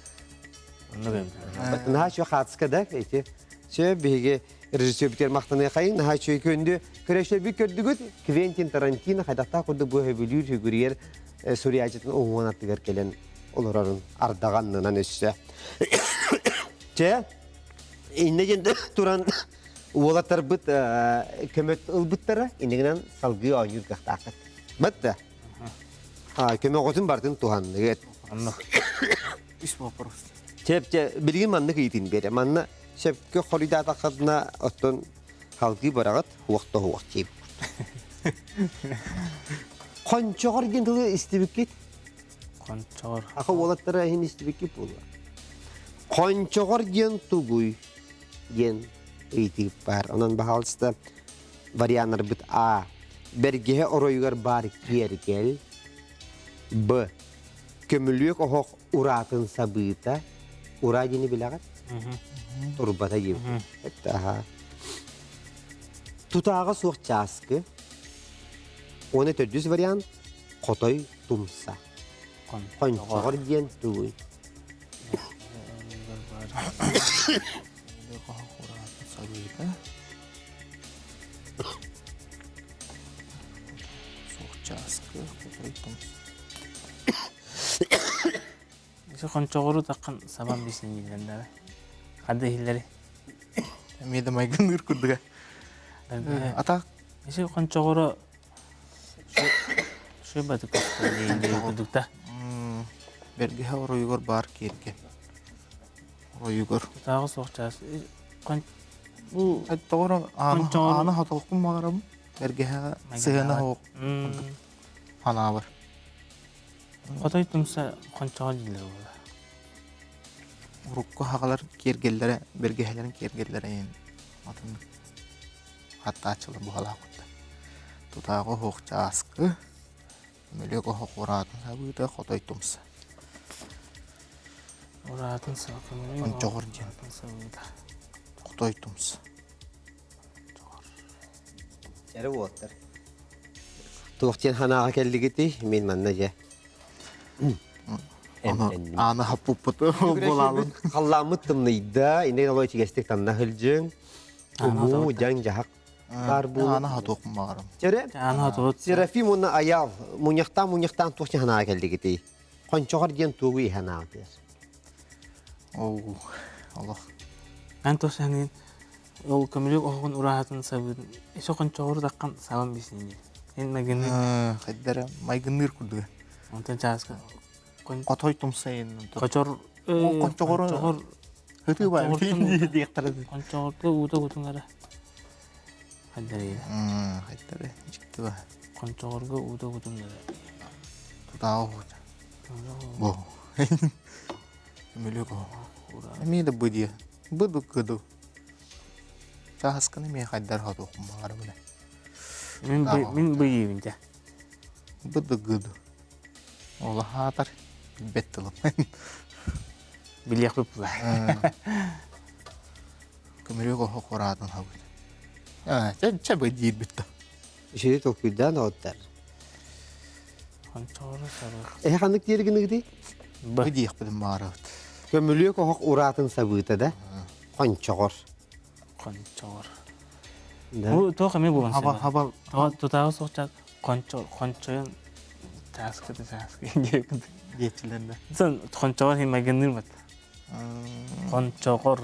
наһаа чуо хаатыска да эти сөп биһиги Режиссер махтаныахайын наһаа үчүгэй күндү көрөшөбү көрдүгүт Квентин Тарантино хайдахтаах курдук бу сөбүлүүр сүгүрүйэр суруйааччытын уһуон аттыгар кэлэн олорорун ардаҕаннынан өссө. Чэ, иннэ диэн туран уолаттарбыт көмөт ылбыттара иннигинэн салгыы оонньуур кыахтааххыт. Батта. Көмөҕүтүн барытын туһанныгыт. Үс вопрос. Чэп, чэ, билигин маннык ыйытын биэрэ. Манна сөпкө хоруйдаатаххытына, оттон халгыы бараҕыт, уох да уох диэбит. Хончоҕор диэн тылы истибиккит? Хончоҕор. Аха уолаттара иһин истибиккит буолуо. Хончоҕор диэн тугуй диэн ыйытыы баар. Онон баһаалыста варианнарбыт А. Бэргэһэ оройугар баар киэргэл. Б. Көмүлүөк оһох ураатын сабыыта. Ураа диэни билэҕит? Турбата диэбит. Аха. Тутааҕа суох чааскы. Уонна төрдүс вариант хотой тумса. Хончоҕор диэн тугуй? Сабыыта. Суох чааскы, хотой тумса. Хончоҕору таххан сабан бисиннииллэр да хадда иһиллэри Эмиэ да майгынныыр курдуга. Ата Isi хончоҕоро шөбаты курдук да. Бэргэһэ оройугар баар киэргэ. Оройугар. Тутааҕы суох чаас. Бу тоҕоро ааны хотолкум маҕарам бэргэһэҕэ сыһыана суох ханаабар. Хотой тумса хончоҕо дииллэр буолар. Урукку хаҕалар киэргэллэрэ, бэргэһэлэрин киэргэллэрэ иһин атын хаттааччылар буһалаах кутта. Тутааҕы оһох чааскы, мөлүөк оһох ураатын сабыыта, хотой тумса. Ураатын сабыыта. Хончоҕор диэн. Сабыыта. Хотой тумса. Эрэ уоттар. Туох диэн ханаага кэллигитий? Мин манна дьэ. Ааны хаппыппыт буолаалын. Халлааммыт тымныйда, иннин олой тигэстик танна сылдьыҥ. Умуу, дьаҥ-дьаһах баар буолу. Ааны хатуох маарым. Чөрө, Серафим уонна Аял мунньахтаан-мунньахтаан туох диэн ханаага кэллигитий? Хончоҕор диэн тугу иһэн аатыар? Оо, олох. Эн тос саныын Ол көмүлүөк оһоҕун ураһатын сабыытын өссө хончоҕору таххан сабан биэсин дии. Эн майгынныыр. Хайдара майгынныыр курдуга. Онтон чааска Хотой тумсайын. Хочор Хончоҕору Хытыы баар диэхтэрэ. Хончоҕорго уута кутуҥара. Хайдары. Хайдары дьикти ба. Хончоҕорго уута кутуҥара. Тутааҕы Бу. Көмүлүөк оһох. Эмиэ да бу диэ. Быду кыду. Чаасканы эмиэ хайдар хотуохпун баҕарабын ээ. Мин мин быйыыбын дьэ. Быдыгыду. Ол аһаатар билбэт тылым. Билиэхпит була. Көмүрүөк оһох ураатын хабыт. Аа, чэ чэ бу диирбит да. Үчүгэй толкуйдаан оҕуттар. Хончоҕору сарых. Эһэ ханнык диэри гыныгытый? Бу диэхпитин баҕарабыт. Көмүлүөк оһох ураатын сабыыта да? Хончоҕор. Хончоҕор. Бу туох эмиэ буолан Хаба хаба Тутааҕы суохчаат хончо хончойон чааскы да чааскы диэбит. диэччилэр да. Сон хончоҕор хин майгынныыр бат. Хончоҕор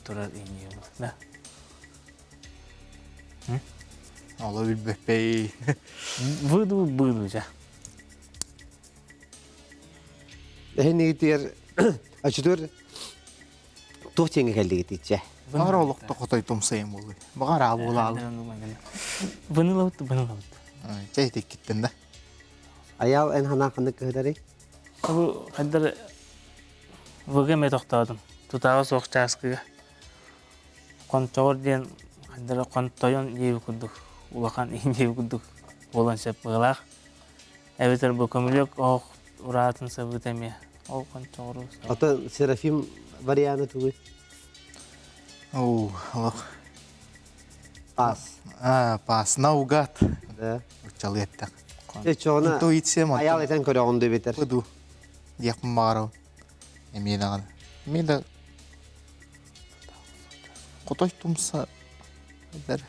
турар иҥиэ да. Ола билбэппэй. Выду быду жа. Эһинигитигэр ачытыр туох тиэҥэ кэллигит иччэ? Баҕар олохто хотой тумсайым буолуй. Баҕар аа буолаалы. Бынылабыт бынылабыт. Чэй тиккиттен да. Аял эн ханаа ханнык кыһытарый? Бу хайдар ВГ ме тохтоодум. Тутааҕа суох чааскыга. Хончоҕор диэн хайдара хонтойон диэби курдук улахан иһин диэби курдук буолан сөп быһыылаах. Эбэтэр бу көмүлүөк оһох ураатын сабыыта эмиэ ол хончоҕору Ото Серафим вариана тугуй? Оу, олох. Пас. А, пас наугад. Да. Уччалы эттэх. Чоҕуна Интуиция аял этэн көрөҕүн да битер. Быду. Диэхпин баҕарабын. Эмиэ даҕаны. Эмиэ да. Хотой тумса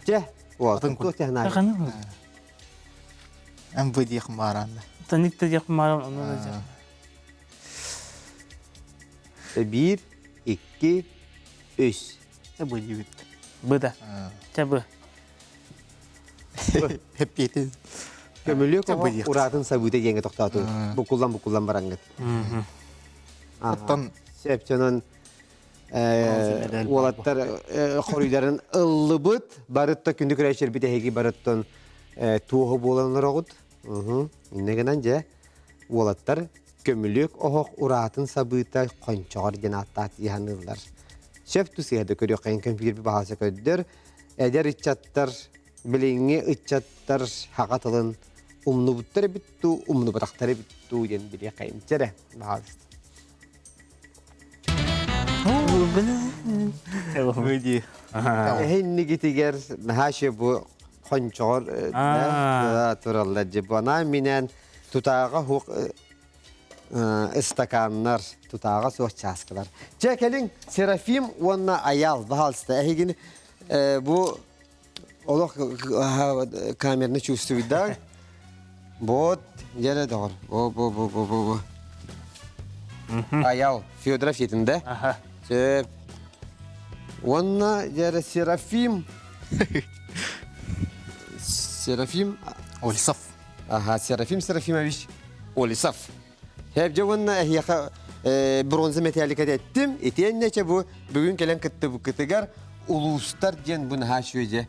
Чэ, уолтун туох тэһнаары. МВ диэх мааранна. Таник да диэх мааран ону да диэх. Биир, икки, үс. Б диэбит. Б да. Чэ б. Эппиэтин. Көмүлүөк ураатын сабыыта диэҥҥэ тохтоотун. Букуллан-букуллан бараҥҥыт. Оттон Сөп дьонун уолаттар хоруйдарын ыллыбыт. Барытта күндү көрөөччүлэрбит эһиги барыттан туоһу буолан олороҕут. Иннэ гынан дьэ уолаттар көмүлүөк оһох ураатын сабыыта хончоҕор диэн ааттаах тиһаныыллар. Сөп тусыһа да көрүөххэ компьютер баһааса көрдөр. Эдэр ыччаттар, билиҥҥи ыччаттар хаҕа тылын умнубуттар эбит дуу, умнубатахтар эбит дуу диэн билиэххэйим. Чэрэ, баһаалыста. Эһиннигитигэр наһаа бу хончоҕор тураллар дьи бу анаан минээн тутааҕа хуох ыстакааннар тутааҕа суох чааскылар. Чэ кэлиҥ Серафим уонна Аял баһаалыста эһигин бу олох камераны чувствуйда. Вот, дьэрэ доҕор. Бу бу бу бу бу бу. Аял Федоров сиэтин да? Аха. Сөп. Уонна дьэрэ Серафим. Серафим. Олисов. Аха, Серафим Серафимович Олисов. Хэбдьэ уонна эһиэхэ бронза металлика эттим. Итиэннэ чэ бу бүгүн кэлэн кыттыбыккытыгар улуустар диэн бу наһаа үчүгэй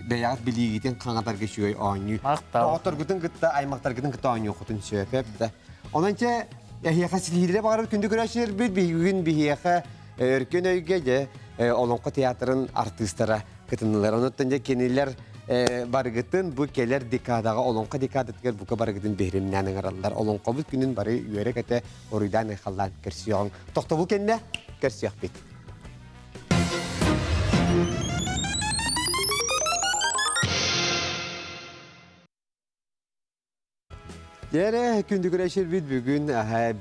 бэйэҕит билиигитин хаҥатарга үчүгэй оонньуу. Доҕотторгутун кытта, аймахтаргытын кытта оонньуоххутун сөп да. Онон чэ эһиэхэ ситиһиилэри баҕарар күндү көрөөччүлэрбит бүгүн биһиэхэ Өркөн өйгө дьэ Олоҥхо театрын артыыстара кытыннылар. Онуттан дьэ кинилэр барыгытын бу кэлэр декадаҕа Олоҥхо декадатыгар бука барыгытын биһиримнээн ыҥыраллар. Олоҥхобут күнүн бары үөрэ-көтө уруйдаан айхаллаан көрсүөҕүҥ. Тохтобул кэннэ көрсүөхпүт. Дьэрэ, күндү көрөөччүлэрбит бүгүн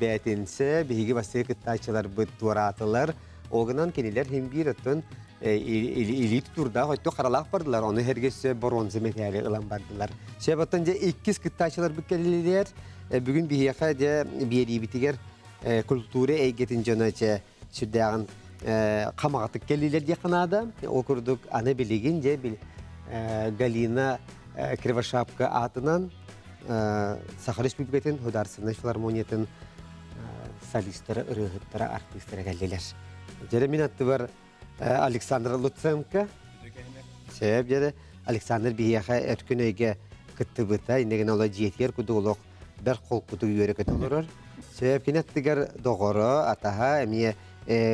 бээтинсэ биһиги бастакы кыттааччыларбыт туораатылар. Ол гынан кинилэр иһин биир оттон илии тутуурдаах өттө харалаах бардылар. Ону эргессе боруонса мэтээли ылан бардылар. Сөп оттон дьэ иккис кыттааччыларбыт кэллилэр. Бүгүн биһиэхэ дьэ биэриибитигэр культура эйгэтин дьоно чэ сүрдээҕин хамаҕатык кэллилэр диэххэ наада. Ол курдук аны билигин дьэ Галина Кривошапка аатынан Саха Республикатын Государственнай филармониятын солистара, ырыаһыттара, артыыстара кэллилэр. Дьэрэ мин аттыбар Александр Луценко. Сөп дьэрэ Александр биһиэхэ өркүн өйгө кыттыбыта, иннигин ола дьиэтигэр кудук олох бэр холкутук үөрэ-көтө олорор. Сөп кини аттыгар доҕоро, атаһа, эмиэ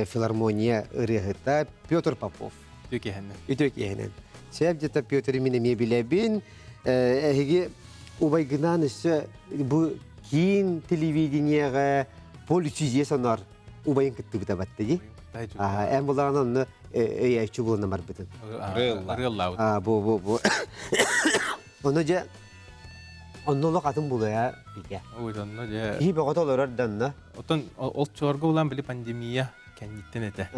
филармония ырыаһыта Петр Попов. Үтүө киэһэнэн. Үтүө киэһэнэн. Сөп дьэ Петр мин эмиэ билэбин. Эһиги убайгынаан өссө бу киин телевидениеҕэ поле сонор убайын кыттыбыта батта дии. Эн булаҕын онно өйөөччү булана барбытын. Ырыаллаабыт. Бу бу бу. Ону дьэ онно олох атын булуя бигэ. Ой, онно дьэ. Киһи бөҕөтө олорор да онно. Оттон ол чорго улаан били пандемия кэнниттэн этэ.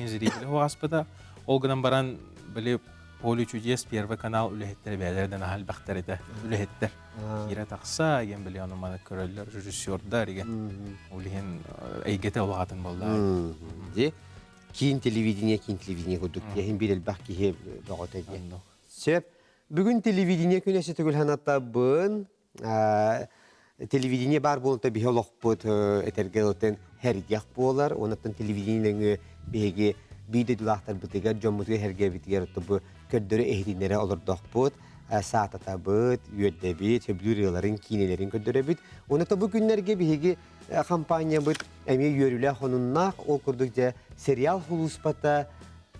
Зрители хуаспыта. Ол гынан баран били Поле чудес Первый канал үлэһиттэрэ бэйэлэринэн аһа элбэхтэр этэ. Үлэһиттэр. Киирэ тахса, еген били ону маны көрөллөр, режиссердар еген. Ол иһин эйгэтэ улаатын буолла. Ди киин телевидение, киин телевидение курдук иһин биир элбэх киһи бөҕөтө диэн. Сөп. Бүгүн телевидение күнэ сөтөгүл ханатабын. Телевидение баар буолута биһи олохпут этэргэ ылытын һэргэх буолар. Онуттан телевидение нөҥүө биһиги биир дойдулаахтарбытыгар, дьоммутугар һэргэбитигэр бу көрдөрө иһитиннэрэ олордохпут, саататабыт, үөрдэбит, сөбүлүүр ыаларын, киинэлэрин көрдөрөбүт. Онута бу күннэргэ биһиги компаниябыт эмиэ үөрүүлээх онуннаах, ол курдук дьэ сериал хулууспата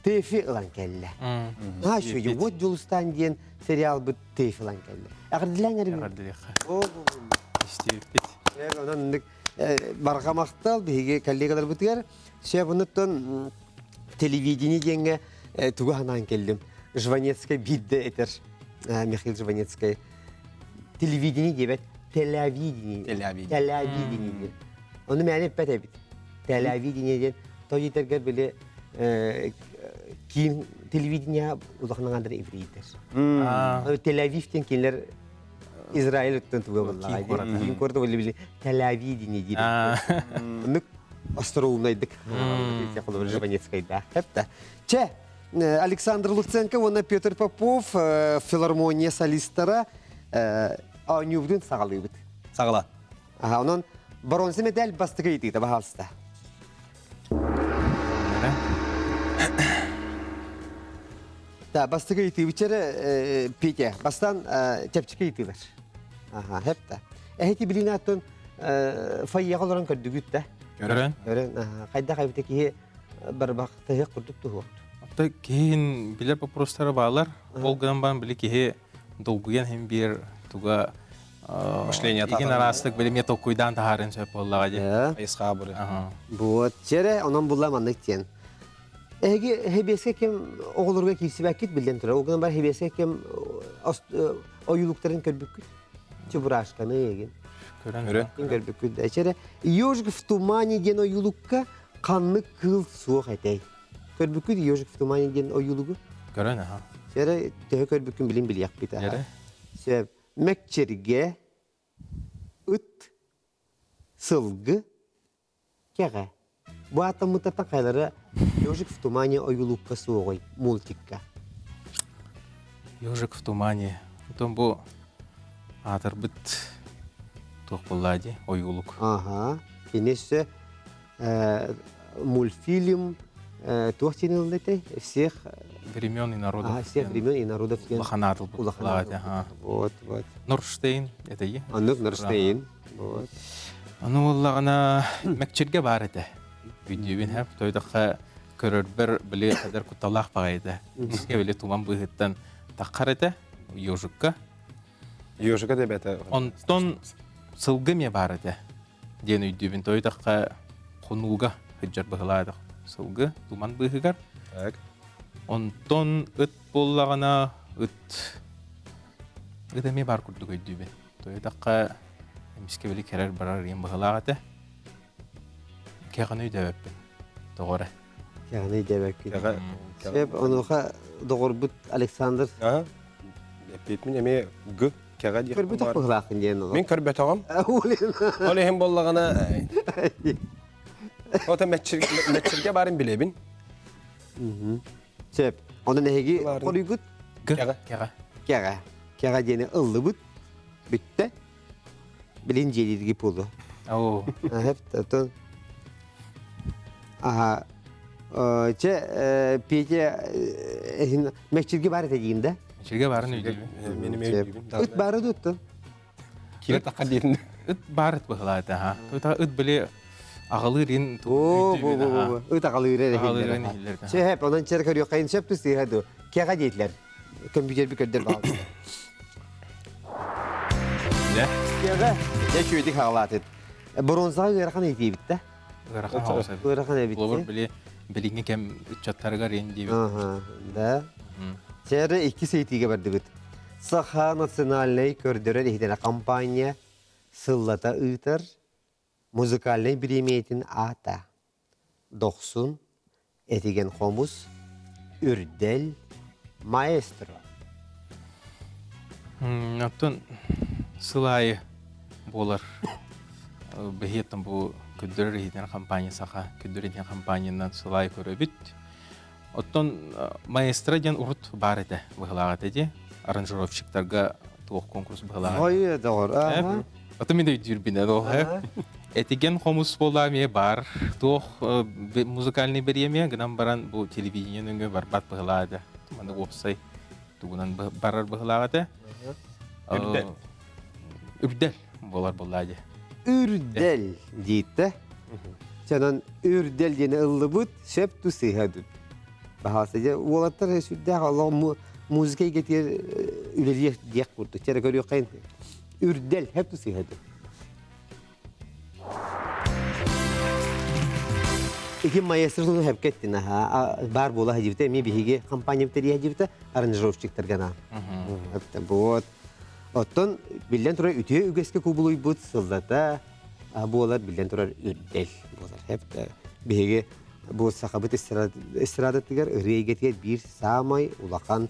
ТЭФИ ылан кэллэ. Наһаа үчүгэй. Вот Дьулустаан диэн сериалбыт ТЭФИ ылан кэллэ. Эҕэрдэлээн эрэ. Эҕэрдэлиэххэ. Истибиппит. Онон оннук барҕа махтал биһиги коллегаларбытыгар. Сөп онуттан телевидение диэҥҥэ тугу санаан кэллим. Жванецкай биирдэ этэр Михаил Жванецкай телевидение диэбэт телевидение. Телевидение диэн. Ону мээнэ эппэт эбит. Телевидение диэн той этэргэр били Киин телевидение улахан аҥаардара еврейдэр. Тель-Авив диэн кинилэр Израиль өттүн туга буоллаҕа. Киин куората буолла били Тель-Авидение диир. Оннук остроумнайдык холобур Жванецкайдаах. Хэпта. Чэ, Александр Луценко уонна Петр Попов филармония солистара оонньуубутун саҕалыыбыт. Саҕала. Аха, онон бронза медаль бастакы ыйытыыта, баһаалыста. Да, бастакы ыйытыыбыччары Петя, бастан чэпчэки ыйытыылар. Аха, хэп да. Эһити билин аттын фойеға олорон көрдүгүт да? Көрөн. Көрөн, хайдах эбите киһи барбах тыһык курдук туһуохту. Ата киһин билер вопростары баалар. Ол гынан баран били киһи долгуйан хим биир туга Мышление игин араастык били мне толкуйдаан таһаарын сөп буоллаҕа дии. Айысхаа бары. Вот, чере, онон булла маннык диэн. Эһиги хебиэскэ кем оҕолорго киирсибэккит биллэн турар. Ол гынан бар хебиэскэ кем ойуулуктарын көрбүккүт. Чебурашканы эгин. Көрөн. Көрбүккүт. Эчере, Ежик в тумане диэн ойуулукка ханнык кыыл суох этэй? Көрбүккүт Ежик в тумане диэн ойуулугу? Көрөн, аха. Чере, төһө көрбүккүн билин билиэхпит. Эре. Сөп. Мэкчиргэ, ыт, сылгы, кэҕэ. Бу ааттаммыттартан хайлара Ежик в тумане ойуулукка суоҕуй мультикка? Ежик в тумане. Потом бу аатырбыт туох буоллаа дии ойуулук. Аха. Кини өссө мультфильм туох диэн ылла этэй? Всех времен и народов. Ага, всех времен и народов диэн улахан аатылбыт. Улахан Вот, вот. Норштейн это и? Оннук Норштейн. Вот. Аны буоллаҕына мэкчиргэ баар этэ. Өйдүүбүн хэп тойдохха көрөрбөр били хадar кутталаах баҕайыта. Иске били туман быыһыттан таххар этэ ежикка. Ежика да бэта. Онтон сылгы эмиэ баар этэ диэн өйдүүбүн. Тойдохха хонууга сылдьар быһылаадах сылгы туман быыһыгар. Так. Онтон ыт буоллаҕына ыт ыт эмиэ баар курдук өйдүүбүн. Тойдохха эмискэ били кэрэр барар диэн быһылаах этэ. Кэҕини өйдөөбөппүн. Тоҕо эрэ. Кэҕини өйдөөбөккүн. Сөп, онуоха доҕорбут Александр Эппиэппин эмиэ г кэҕэ диэх Көрбөтөх быһылааххын диэн Мин көрбөтөҕүм. Ол иһин буоллаҕына Ото мэччиргэ баарын билэбин. Сөп. Онон эһиги хоруйгут Кэҕэ. Кэҕэ. Кэҕэ. Кэҕэ диэни ыллыбыт. Бүттэ. Билин дьиэлиирги буолуо. Оо. Хэп тон Аха. Чэ, Петя эһин мэкчирги бар этэ диин да? Мэкчирге барын өйдүүбүн. Меним өйдүүбүн. Ыт бары дуттун. Кире таққа диирин. Ыт бар ыт быһылаата ha. Тута ыт били аҕалыырин Оо, бу бу бу. Ыт аҕалыыр эрэ Аҕалыырын иһиллэр. Чэ, хэп, онон чэр көрүөххэйин сөп тустыыха ду. Кэҕэ диэтилэр. Компьютер би көрдөр баҕалар. Кэҕэ. Дьэ үчүгэйдик хаалаатыт. Бронзаҕа ыарахан ыйытыыбыт да. Ыарахан соҕус эбит. Ыарахан эбит. Холобур били билиҥҥи кэм ыччаттарыгар ин диэбит. Ага, да. Чээрэ иккис ыйытыыга бардыбыт. Саха национальнай көрдөрөр иһитинэ компания сыллата ыытар музыкальнай бириэмийэтин аата Дохсун, Этигэн хомус, Үрдэл, Маэстро. Оттон сыл аайы буолар бэһиэттэн бу көрдөрөр иһитинэр компания саха көрдөрөр иһитинэр компаниянан сыл аайы көрөбүт. Оттон маэстро диэн урут баар этэ быһылаах этэ дии. Аранжировщиктарга туох конкурс быһылаах. Ой, доҕор. Аты мин өйдүүрбүнэ ол Этиген хомус буола эмиэ баар. Туох музыкальный бириэмийэ гынан баран бу телевидение нөҥүө барбат быһылаах этэ. Маннык уопсай тугунан барар быһылаах этэ. Үрдэл. Үрдэл буолар буоллаа дии. Үрдэл диитте. Чанан үрдэл диэни ыллыбыт, сөп ту сыыһа дут. Баһаалыста дьэ уолаттар сүрдээх олох музыка эйгэтигэр үлэлиэх диэх курдук. Чэрэ көрүөххэйин үрдэл хөп ту сыыһа дут. Ити маэстро туну хөпкө эттин аха бар буола сылдьыбыта эмиэ биһиги компаниябыт тэрийэ сылдьыбыта аранжировщиктарга анаан. Вот. Оттон биллэн турар үтүө үгэскэ кубулуйбут сыллата буолар биллэн турар үрдэл буолар. Биһиги Бу сахабыт эстрадатыгар ырыа эйгэтигэр биир саамай улахан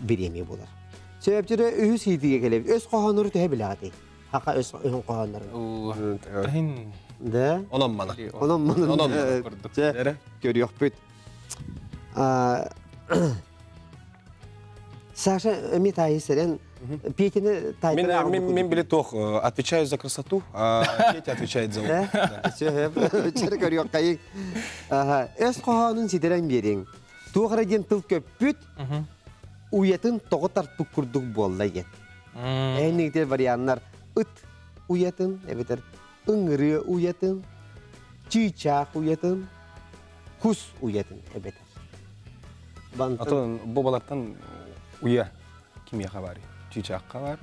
бириэмийэ буолар. Сөптөрө үһүс иитигэ кэлэбит. Өс хоһооннору төһө билэҕитий? Хака өс өһүн хоһооннорун. Таһин Да. Онон мана. Онон манан Онон мана курдук. Чэ, көрүөхпүт. Саша эми таайы сэрэн Петяны Мен, мен, мен биле тох, отвечаю за красоту, а Петя отвечает за ум. Чэр көрүөххэйиҥ. Өс хоһоонун ситэрэн биэриҥ. Туох эрэ диэн тыл көппүт, уйатын тоҕо тарпыт курдук буолла диэн. Эһиннигитер варианнар ыт уйатын, эбэтэр ыҥырыа уйатын, чыычаах уйатын, кус уйатын эбэтэр. Атын бу балартан уйа кимиэхэ баарый? Чыычаахха баар.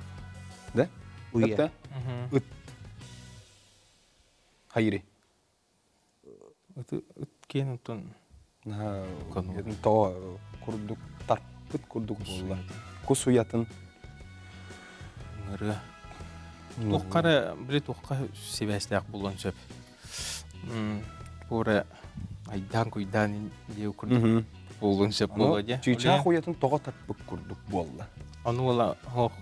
Да? Уйа. Ыт. Хайыри. Ыт ыт киэн онтон Тоҕо курдук тарпыт курдук буолла. Кус уйатын. Ыҥырыа. Туохха эрэ били туохха сибээстээх буолуон сөп. Туора айдаан-куйдаан диэ курдук буолуон сөп буолуо дии. Чыычаах уйатын тоҕо тарпыт курдук буолла. Ону уола оһох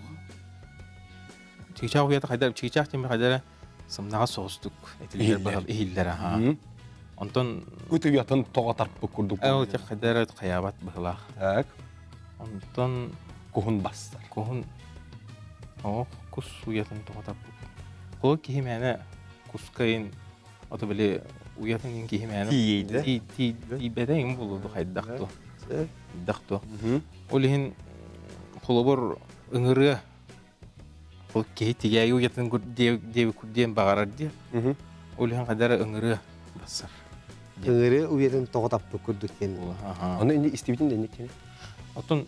чыычаах уйата хайда чыычаах диэн хайда эрэ сымнаҕас соҕустук этиллэр быһал иһиллэр аха. Онтон Ыт уйатын тоҕо тарпыт курдук ол хайда эрэ хайаабат быһылаах. Так. Онтон куһун бастар. Куһун оҕо кус уйатын тоҕо тарпыт. Ол киһи мээнэ кускайын ото били уйатын иин киһи мээнэ Тиийдэ. тиийбэтэ иҥ буолуо хайдах ту. Хайдах ту. Ол иһин холобур ыҥырыа ол киһи тигээйи уйатын диэбит диэн баҕарар диэ. Ол иһин хайдара ыҥырыа бассар. Ыҥырыа уйатын тоҕо таппыт курдук диэн. Ону инни истибитин да инник кини. Оттон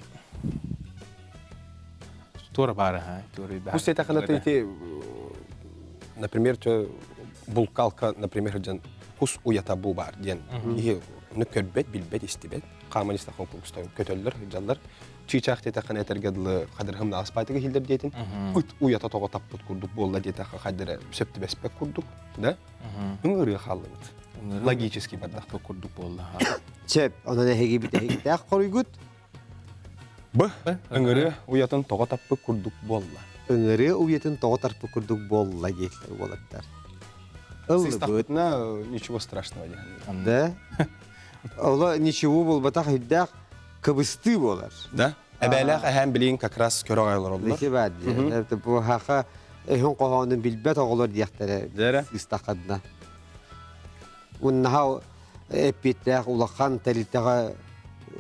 туора баара ха, туора баара. Пусть это ити например, булкалка, например, дьон кус уйата бу бар диэн киһи ону көрбөт, билбэт, истибэт. Хааман истэххэ көтөллөр, дьаллар. Чыычаах диэтэххинэ этэргэ дылы хадырһым ааспаатыга иһиллэр диэтин. Ыт уйата тоҕо таппыт курдук буолла диэтэххэ хайдара сөп түбэспэт курдук, да? Ыҥырыа хааллыбыт. Логически бардах курдук буолла. Сөп, онон эһиги бүтэһиктээх хоруйгут. Б. Ыҥырыа уйатын тоҕо таппыт курдук буолла. Ыҥырыа уйатын тоҕо тарпыт курдук буолла диэтилэр уолаттар. Ыллыбыт. Сыстахпытына ничего страшного диэн. Да? Ола ничего буолбатах үрдээх кыбыстыы буолар. Да? Эбээлээх эһэм билигин как раз көрө олороллор. Ити баар дии. Бу хаха өһүн хоһоонун билбэт оҕолор диэхтэрэ. Дэрэ. Сыстаххадна. Уннаха эппиэттээх улахан тэрилтэҕэ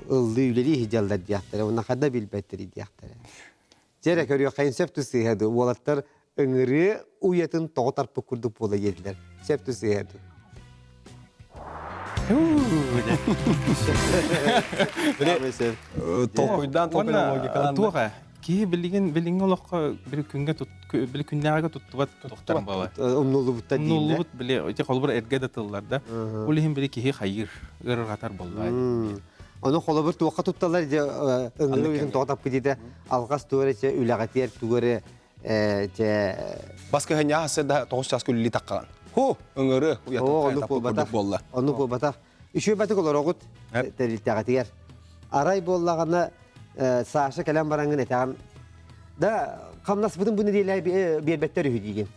ыллыы үлэлии сылдьаллар диэхтэрэ, уонна ханна билбэттэрий диэхтэрэ. Дьэ эрэ көрүөххэйин сөп сыыһа дуу, уолаттар ыҥырыы уйатын тоҕо тарпыт курдук буола диэтилэр. Сөп сыыһа дуу. Толкуйдаан толкуйдаан логикалаан. Туох ээ? Киһи билигин билиҥҥи олоххо били күҥҥэ тут били күннээҕигэ туттубат туттар буолар. Умнуллубуттар дииллэр. Умнуллубут били ити холобур эргэ да тыллар да. Ол иһин били киһи хайыыр, ыарырҕатар буолла. Ону холобур туохха тутталлар дьэ ыҥырыы уйатын тоҕо таппыт диэтэ алҕас тугу эрэ чэ үлэҕитигэр тугу эрэ чэ Баскыһынньаах сырда тоҕус чаас күллүү таххаҕын. Ху, ыҥырыы уйатын таппыт курдук буолла. Оннук буолбатах. Үчүгэй батык олороҕут тэрилтэҕитигэр. Арай буоллаҕына Саша кэлэн бараҥҥын этэҕин да хамнаспытын бу нэдиэлэ биэрбэттэр үһү диигин.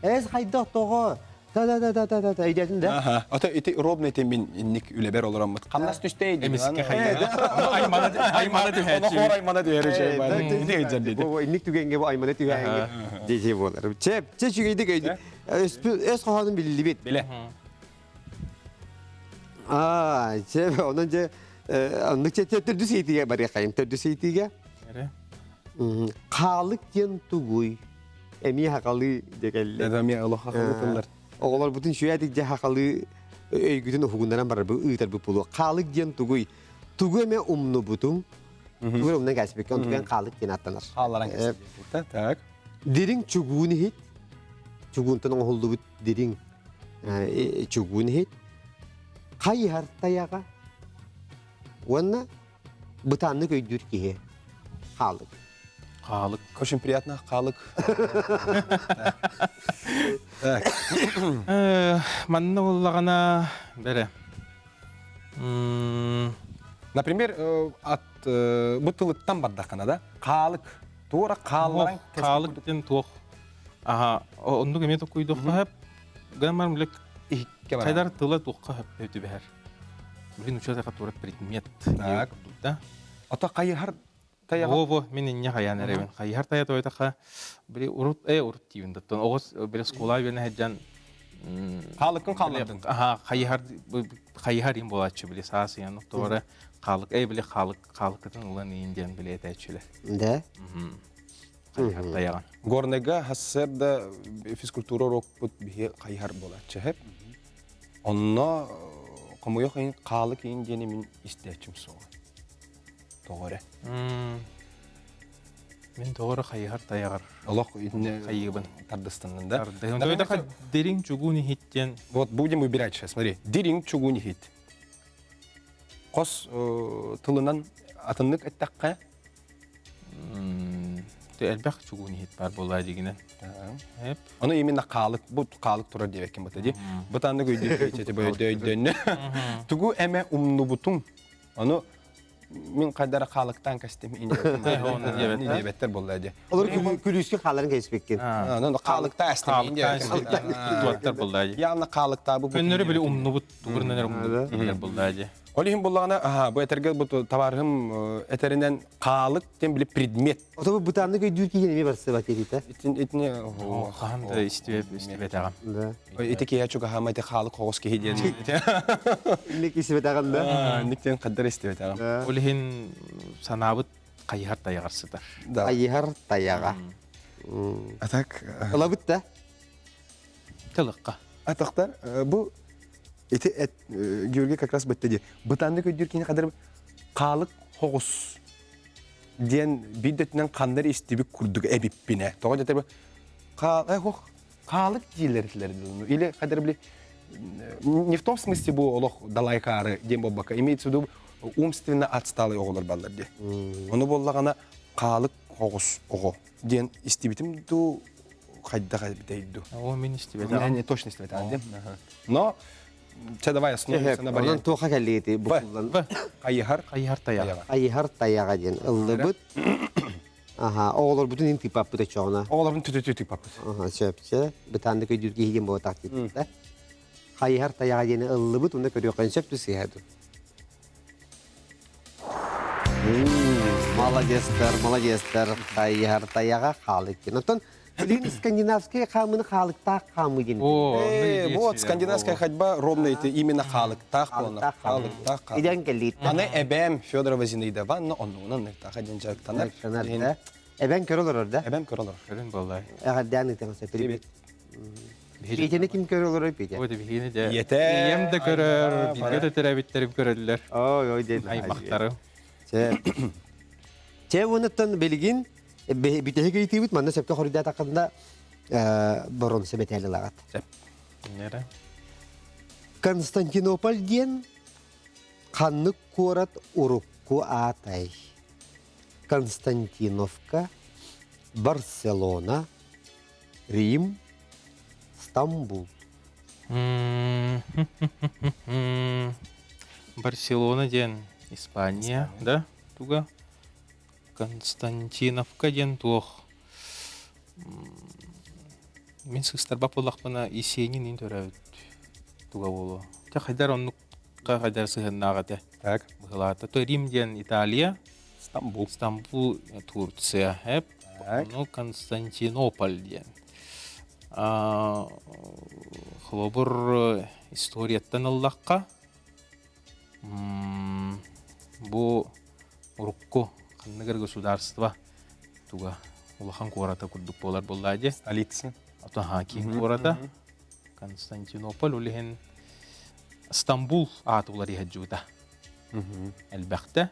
Эс хайдах тоҕо та-та-та-та-та өйдөөтүн да? Ото ити ровно ити мин инник үлэбэр олороммут. Хамнас түстэ дии. Эмискэ аймана аймана түһээччи. Хор аймана түһэр ити өйдөн диди. Бу инник түгэҥҥэ бу аймана түһээҥҥэ дии буолар. Чэ, чэ үчүгэйдик өйдө. Өс хоһоонун биллибит. Биле. Аа, чэ, онон дьэ оннук чэ төрдүс ыйытыыга барыахайын. Төрдүс ыйытыыга. Хаалык диэн тугуй? Эмиэ хахалыы дьэ кэллэ. Эмиэ олох хахалыы тыллар. Оҕолорбутун сүөдик дьэ хахалыы өйгүтүн уһугуннаран барарбы ыытарбыт буолуо. Хаалык диэн тугуй? Тугу эмэ умнубутуҥ? Тугу эрэ умнан кээспиккэ, онтукан хаалык диэн аттанар. Хаалларан кээспит. Так. Дириҥ чугуун иһит. Чугуунтан оҥоһуллубут дириҥ чугуун иһит. Хайыһар тайаҕа уонна бытааннык өйдүүр киһи хаалык. Хаалык. Очень приятно, хаалык. Так. Манна буллаҕына бэрэ. Например, от бу тылыттан бардаххына да, хаалык. Туора хаалларан Хаалык диэн туох. Аха, оннук эмиэ токуйдуохха сөп. Гынан билек иһикке барар. Хайдар тыла туохха сөп түбэһэр. Блин, учуота туора предмет. Так. Да. Ото хайыһар таяҕа Во-во, мин инньэ хайаан эрэбин. Хайыһар тайа тойотаха, били урут, урут диибин даттан. Оҕус били школа үөнэ сылдьан Хаалыккын хааллардын. Аха, хайыһар хайыһар им буолааччы били саас ыйан тоҕо хаалык, били хаалык хаалыккытын ылан иин диэн били этээччилэр. Да. Хайыһар тайаҕын. Горныйга хассыарда физкультура урокпут биһи хайыһар буолааччы хэп. Онно хомуйуох иһин хаалык иин диэни мин истээччим суоҕа. Тоҕо эрэ. Мин тоҕо эрэ хайыһар тайаҕар Олох итинне хайыыбын. тардыстаннын да. Тардыһын. Дириҥ чугуун иһит диэн. Вот будем выбирать сейчас, смотри. Дириҥ чугуун иһит. Хос тылынан атыннык эттэххэ элбэх чугуун иһит бар буолаа дигинен. Ону именно хаалык бу хаалык турар диэбэккин бата ди. Бытаннык өйдүүр Тугу эмэ умнубутум. Ону мин хайдара хаалыктаан кэстим диэбэттэр буолла ди. Олор күлүүскэ хааларын кэспиккин. Аны хаалыктаа эстим Туаттар буолла ди. Яғны хаалыктаа бу. Көннөрү били умнубут, тугурнан умнубут дииллэр буолла ди. Ол иһин буллаҕына, аха, бу этэргэ бу табаарыһым этэринэн хаалык диэн били предмет. Ото бу бытааннык өйдүүр киһи эмиэ барсыбат диэтэ. Итин итини Хаһан да истибэтэҕим. Да. Ити киһи чугаһаама ити хаалык хоҕус киһи диэн. Инник истибэтэҕим да. Инник диэн хаддар истибэтэҕим. Ол иһин санаабыт хайыһар тайаҕар сытар. Да. Хайыһар тайаҕа. А так Ылабыт да. Тылыкка. Атахтар бу ити эт Георгий как раз бытта ди. Бытаннык өйдүүр кини кадыр хаалык хоҕус диэн биир дөтүнэн ханнар истибит курдук эбиппинэ. Тоҕо дэтэр хаалык дииллэр Или хадыр били не в том смысле бу олох далайкаары диэн буолбакка, имеется в виду умственно отсталый оҕолор баллар ди. Ону буоллаҕына хаалык хоҕус оҕо диэн истибитим дуу хайдах эбитэй дуу. О, мин истибэтим. Не точно истибэтим дим. Но Чэ, давай основываться на Онон вариант. туоха кэллиити букуллан. Хайыһар. Хайыһар тайаҕа. Айыһар тайаҕа диэн ыллыбыт. Аха, оҕолорбутун ин тыыппаппыт очоҕуна. Оҕолорбун түтү тыыппаппыт. Аха, сөп, Бытааннык өйдүүр киһи диэн буолтах диэтэ. Хайыһар тайаҕа диэни ыллыбыт, уонна көрүөххэ сөп сыһа ду. Молодецтар, молодецтар, хайыһар тайаҕа хаалык диэн. Оттон билигин скандинавскай хаамыны хаалыктаах хаамыы диэн. Вот скандинавская ходьба ровно эти именно хаалыктаах буолна. Хаалыктаах. Иден кэллиит. Аны эбэм Федорова Зинаида Ивановна оннугунан ныртаха диэн дьарыктанар. Дьарыктанар, Эбэм көрө олорор да? Эбэм көрө олорор. Көрүн буоллай. Эҕэрдээн ыытан привет. Петяны ким көрө олорор Петя? Ой, биһигини дьэ. Ийэтэ. Ийэм да көрөр, бииргэ да төрөөбүттэрим көрөллөр. Ой, ой, дед. Аймахтарым. Чэ. Чэ, уонуттан билигин бүтэһик ыйытыыбыт манна сөпкө хоруйдаатаххына боронса бэтээлі лагат. Нere? Константинополь диэн ханнык куорат урукку аатай? Константиновка, Барселона, Рим, Стамбул. Барселона диэн Испания, да? Туга? Константиновка диэн туох? Мин сыстарбап буоллахпына Есенин ин төрөөбүт туга буолуо. Те хайдар оннукка хайдар сыһыннаах этэ. Так. Быһылаата. То Рим диэн Италия, Стамбул. Стамбул Турция, эп. Так. Ну, Константинополь диэн. Холобур историяттан ыллахха, бу урукку ханныгар государство туга улахан куората курдук буолар буоллаа дии. Столица. Ото киин куората. Константинополь улиһин Стамбул ааты уларыйа сылдьыбыта. Элбэхтэ.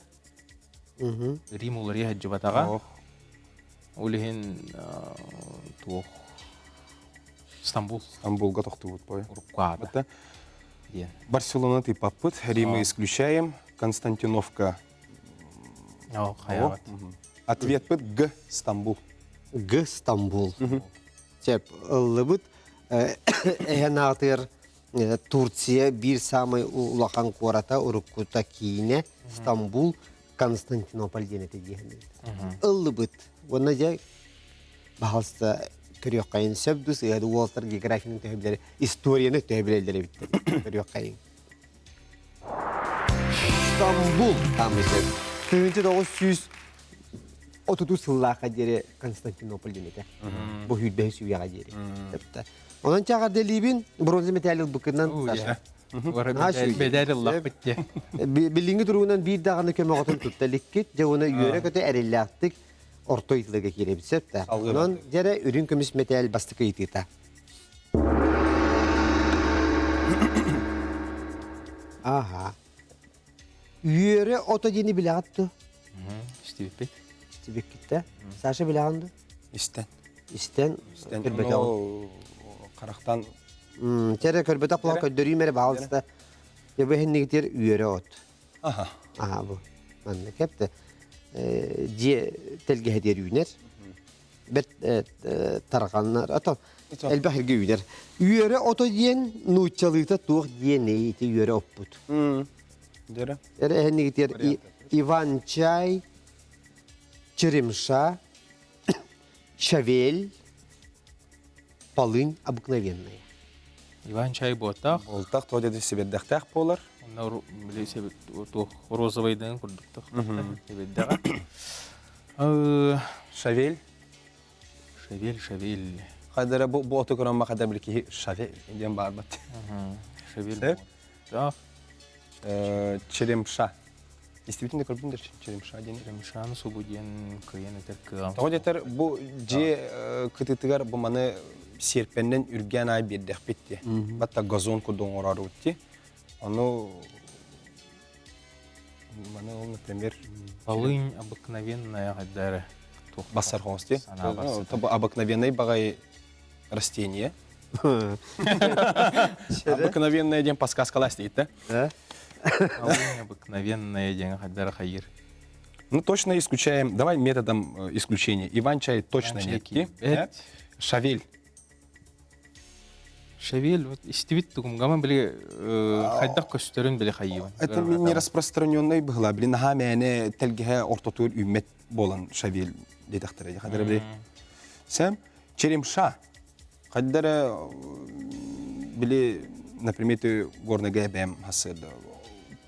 Рим уларыйа сылдьыбатаҕа. Ол иһин туох Стамбул. Стамбулга тохтубут бой. Урукку аата. Диэн. Барселона тыыппаппыт, Римы исключаем, Константиновка. О, хайаҕат. Ответпыт Г. Стамбул. Г. Стамбул. Сөп, ыллыбыт. Эһэн аатыгар Турция биир самый улахан куората, уруккута киинэ Стамбул, Константинополь диэн этэ диэһэн. Ыллыбыт. Уонна дьэ баһалста көрүөххэйин сөп дус ыады уолтар географияны төһө билэр, историяны төһө билэллэр эбиттэр. Көрүөххэйин. Стамбул таамый сөп. 1930 сыллаахха диэри Константинополь диэн этэ. Бу сүүрбэһис үйэҕэ диэри. Онон чаҕарделиибин бронза металл ылбыккынан Саша. Медаль ыллахпыт дии. Билиҥҥи туругунан биир даҕаны көмөҕөтүн тутта иликкит. Дьэ уонна үөрэ-көтө эриллээхтик орто ыйытылыга киирэбит сөп да. Онон дьэрэ үрүҥ көмүс мэтээл бастакы ыйытыыта. Аха. Үөрэ ото диэни билэҕит дуо? Истибиппит. Истибиккит да? Саша билэҕин дуо? Истэн. Истэн. Истэн. Көрбөтөҕүм. Харахтан. Чэрэ көрбөтөх була көрдөрүүм эрэ баалыста. Дьэ бу иһиннигитир үөрэ от. Аха. Аха бу. Манна кэпте. Дьиэ тэлгэһэтигэр үүнэр. Бэрт тарҕаннар. Ото элбэх иргэ үүнэр. Үөрэ ото диэн нууччалыыта туох диэн ити үөрэ оппут. Дөрө. Эрэ эһиннигитир Иван чай, черемша, щавель, полынь обыкновенная. Иван чай буотах. Буолтах то деди сибирдэхтээх буолар. Онно били розовайдыҥ курдуктах. Сибирдэҕэ. Шавель. Шавель, шавель. Хайдара бу бу оту көрөн махада били киһи шавель диэн баарбат. Шавель. Так. Черемша. Действительно көрбүн черемша диэн. Черемшаны субу диэн кыйан этэр кыам. Тоҕо диэтэр бу дьиэ кытытыгар бу маны сиэрпэннэн үргээн аай биэрдэхпит дии. Батта газон курдук оҥороорубут дии. Ону маны ол, например, Полынь обыкновенная хайдары. Бассар хоҥос дии. Обыкновенный баҕай растение. Обыкновенное диэн подсказкалаас дейт да? Полынь обыкновенная диэн хайдары хайыр. Ну, точно исключаем. Давай методом исключения. Иван-чай точно нет. Шавель. Шавель, вот истибит тугумгаман били хайдах көстөрүн били хайыбын. Это не распространенный была. Блин, наха мэне телгеһэ ортотур үммет болан шавель диэтэхтэрэ. Хадара били. Сэм черемша. Хаддара били, например, ты горный бэм хасырда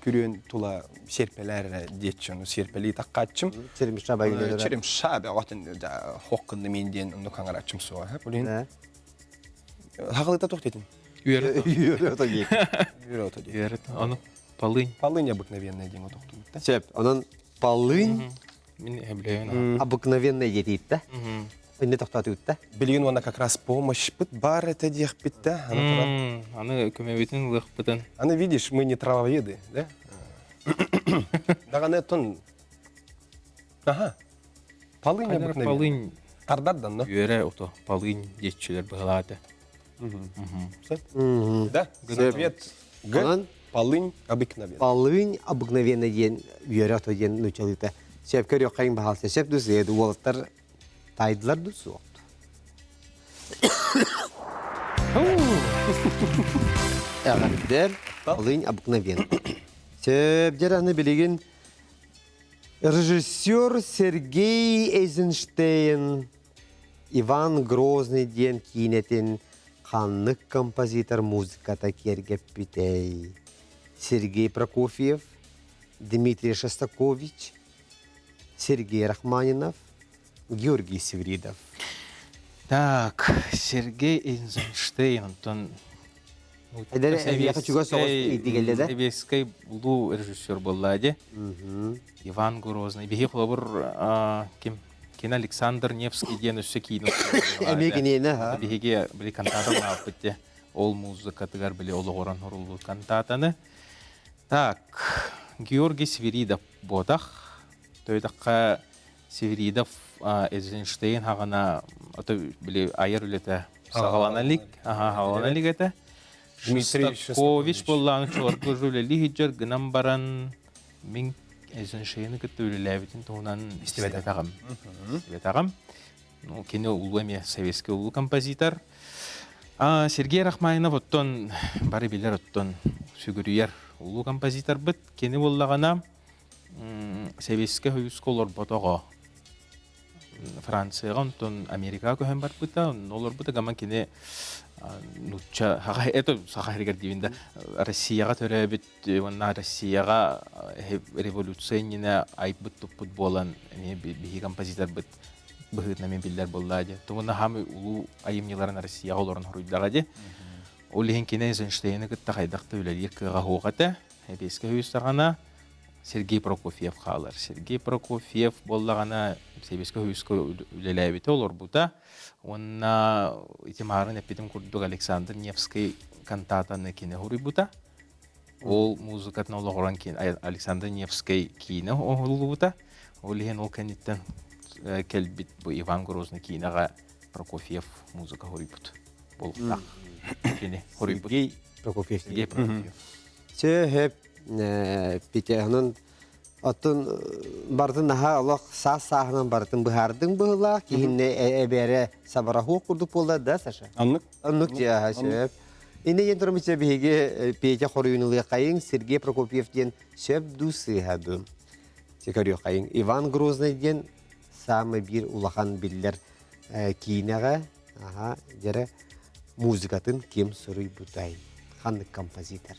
күрүөн тула серпелер диэтчи, серпели таккааччым. Черемша байгылары. Черемша бе отын хоккынды мен диэн онну каңараччым суа. Блин. Хағылыта тоқтетин. Үөрэ. Үөрэ ото диэн. Үөрэ ото диэн. Үөрэ. Ону полынь. Полынь обыкновенная диэн отохтубут да. Сөп. Онон полынь Мин эблэйин. обыкновенная диэтиитта. Инне тохтоотуутта. Билигин уонна как раз помощьпыт бар это диэхпит да. Аны көмөбүтүн ылыахпытын. Аны видишь, мы не травоеды, да? Даганы тон. Ага. Полынь обыкновенная. Полынь. Тардар но. Үөрэ ото полынь диэччилэр быһалаата. Да, ответ Г. Полынь обыкновенная. Полынь обыкновенная диэн үөрэ ото диэн нучалыта. Сөп көрүөххэйин баһалса сөп дус уолаттар тайдылар ду суохту. Эҕэрдэр полынь обыкновенная. Сөп дьэр аны билигин режиссер Сергей Эйзенштейн Иван Грозный диэн киинэтин ханнык композитор музыката киэргэппитэй? Сергей Прокофьев, Дмитрий Шостакович, Сергей Рахманинов, Георгий Севридов. Так, Сергей Эйзенштейн, онтон Советскай улуу режиссер буолла дии. Иван Грозный. Биһи холобур ким? Кин Александр Невский диэн өссө киин. Эмиэ киниэнэ ха. Биһиги били кантата лааппыт де. Ол музыкатыгар били олоҕорон хоруллубут кантатаны. Так, Георгий Свиридов буотах. Төйдаққа Свиридов Эйзенштейн хаҕана ото били айар үлэтэ саҕалана илик. Аха, хаҕалана илик этэ. Дмитрий Шостакович буоллааны чуоргу үлэлии сылдьар гынан баран мин Эйзенштейни кытта үлэлээбитин туһунан истибэтэҕим. Истибэтэҕим. Ну, кини улуу эмиэ советский улуу композитор. Сергей Рахманинов оттон бары билэр оттон сүгүрүйэр улуу композиторбыт. Кини буоллаҕына Сэбиэскэй Союзка олорботоҕо. Францияҕа, онтон Америкаҕа көһөн барбыта. Онно олорбута. Гаман кини нуучча, это саха сиригэр диибин да, Россияҕа төрөөбүт уонна Россияҕа революция иннинэ айбыт-туппут буолан эмиэ биһиги композиторбыт быһыытынан эмиэ биллэр буолла дии. Тугуна хаамый улуу айымньыларын Россияҕа олорон хоруйдаҕа дии. Ол иһин кини Эйзенштейни кытта хайдах да үлэлиир кыаҕа суох этэ. Эбиэскэ үһүс саҕана Сергей Прокофьев хаалар. Сергей Прокофьев буоллаҕына Сэбиэскэй Союзка үлэлээбитэ, олорбута. Уонна ити маарын эппитим курдук Александр Невский кантатаны кини хоруйбута. Ол музыкатын олоҕуран Александр Невский киинэ оҥоһуллубута. Ол иһин ол кэнниттэн кэлбит бу Иван Грозный киинэҕэ Прокофьев музыка хоруйбут. Буолуохтаах. Кини хоруйбут. Сергей Прокофьев. Сергей Прокофьев. Сөп Петя, оттон бардын наһаа олох саас сааһынан барытын быһаардыҥ быһыылаах, киһинне эбээрэ сабараһуох курдук буолла да, Саша? Аннык. Оннук дьэ, сөп. Инне диэн турумучча биһиги Петя хоруйун ылыаххайыҥ, Сергей Прокопьев диэн сөп дуу сыыһа дуу? Көрүөххэйиҥ. Иван Грозный диэн саамай биир улахан биллэр киинэҕэ аха дьэрэ музыкатын ким суруйбутай? Ханнык композитор?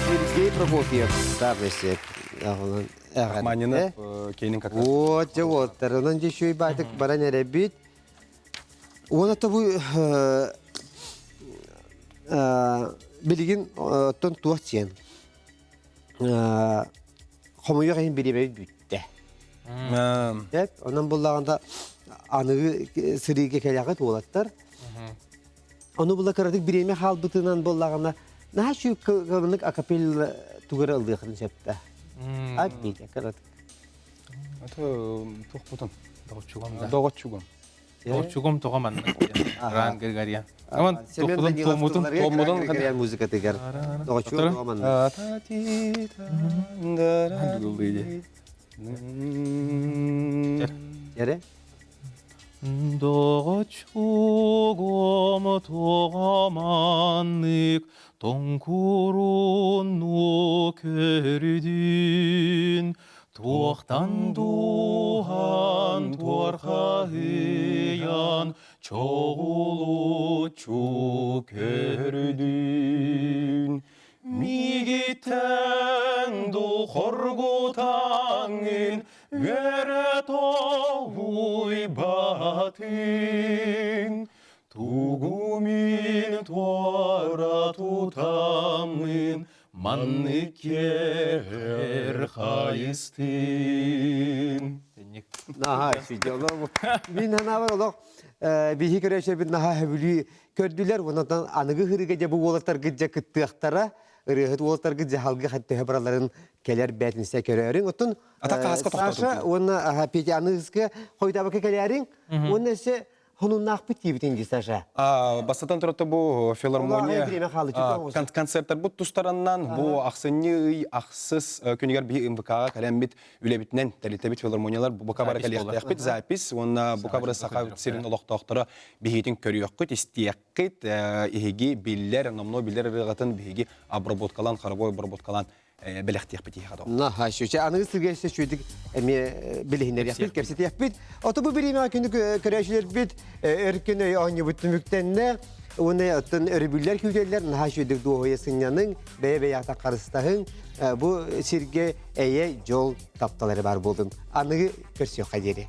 Сергей Прокофьев саамай Рахманинов кейнин как раз. Вот, дьэ вот, онон дьэ үчүгэй баайтык баран эрэбит. Уонна бу билигин оттон туох диэн хомойуох иһин бириэмэбит бүттэ. Онон буллаҕында аныгы сырыыга кэлэҕит уолаттар. Ону була кыратык бириэмэ хаалбытынан буоллаҕына наһаа үчүгэй кылыннык акапелла тугара ыллыахын сөптө. Ат биитэ кыратык. Это туох бутун? Доҕоччугум да. Доҕоччугум. Доҕоччугум тоҕо маннык Ран Григорян. Аман Семен Данилов туомутун тылларыгар Григорян музыкатыгар доҕоччугум тоҕо маннык. Эре? Доҕоччугум тоҕо маннык тоҥкурунну көрүдүн туохтан дууһан туорхаһыйан чоҕулуччу көрүдүн Мигиттэн ду хоргутаҥын үөрэ толуйбатын тугу мин туора тутаммын маннык кэр хайыстын. Наһаа үчүгэй. Мин санаабар олох биһи көрөөччүбүт наһаа сөбүлүү көрдүлэр. Онон аныгы ырыга дьэ бу уолаттаргыт дьэ кыттыахтара. Ырыаһыт уолаттаргыт дьаһалга төһө бараларын кэлэр бээтинсэ көрөөрүҥ. Оттон Саша уонна Петя аныгыска хойутаабакка кэлээриҥ. Уонна өссө хонуннаахпыт диэбитин дии Саша. Бастатан туран бу филармония концерттарбыт тустараннан бу ахсынньы ый ахсыс күнүгэр биһи МВК-га кэлэммит үлэбитинэн тэрилтэбит филармониялар бука бары кэлиэхтээхпит запись уонна бука бары саха сирин олохтоохторо биһигитин көрүөххүт истиэххит иһиги биллэр номнуо биллэр ырыаҕытын биһиги обработкалаан хоровой обработкалаан бэлэхтиэхпит иһиэхэ доо. Наһаа үчүгэй. Аныгы сылга өссө үчүгэйдик эмиэ билиһиннэриэхпит, кэпсэтиэхпит. Ото бу бириэмэҕэ күнү көрөөчүлэрбит өркөн өй оонньуубут түмүктэннэ. Уонна оттон өрөбүллэр күүтэллэр наһаа үчүгэйдик дуоһуйа сынньаныҥ, бэйэ-бэйэҕитэ харыстаһыҥ. Бу сиргэ эйэ, дьол, таптал эрэ баар буолдун. Аныгы көрсүөххэ диэри.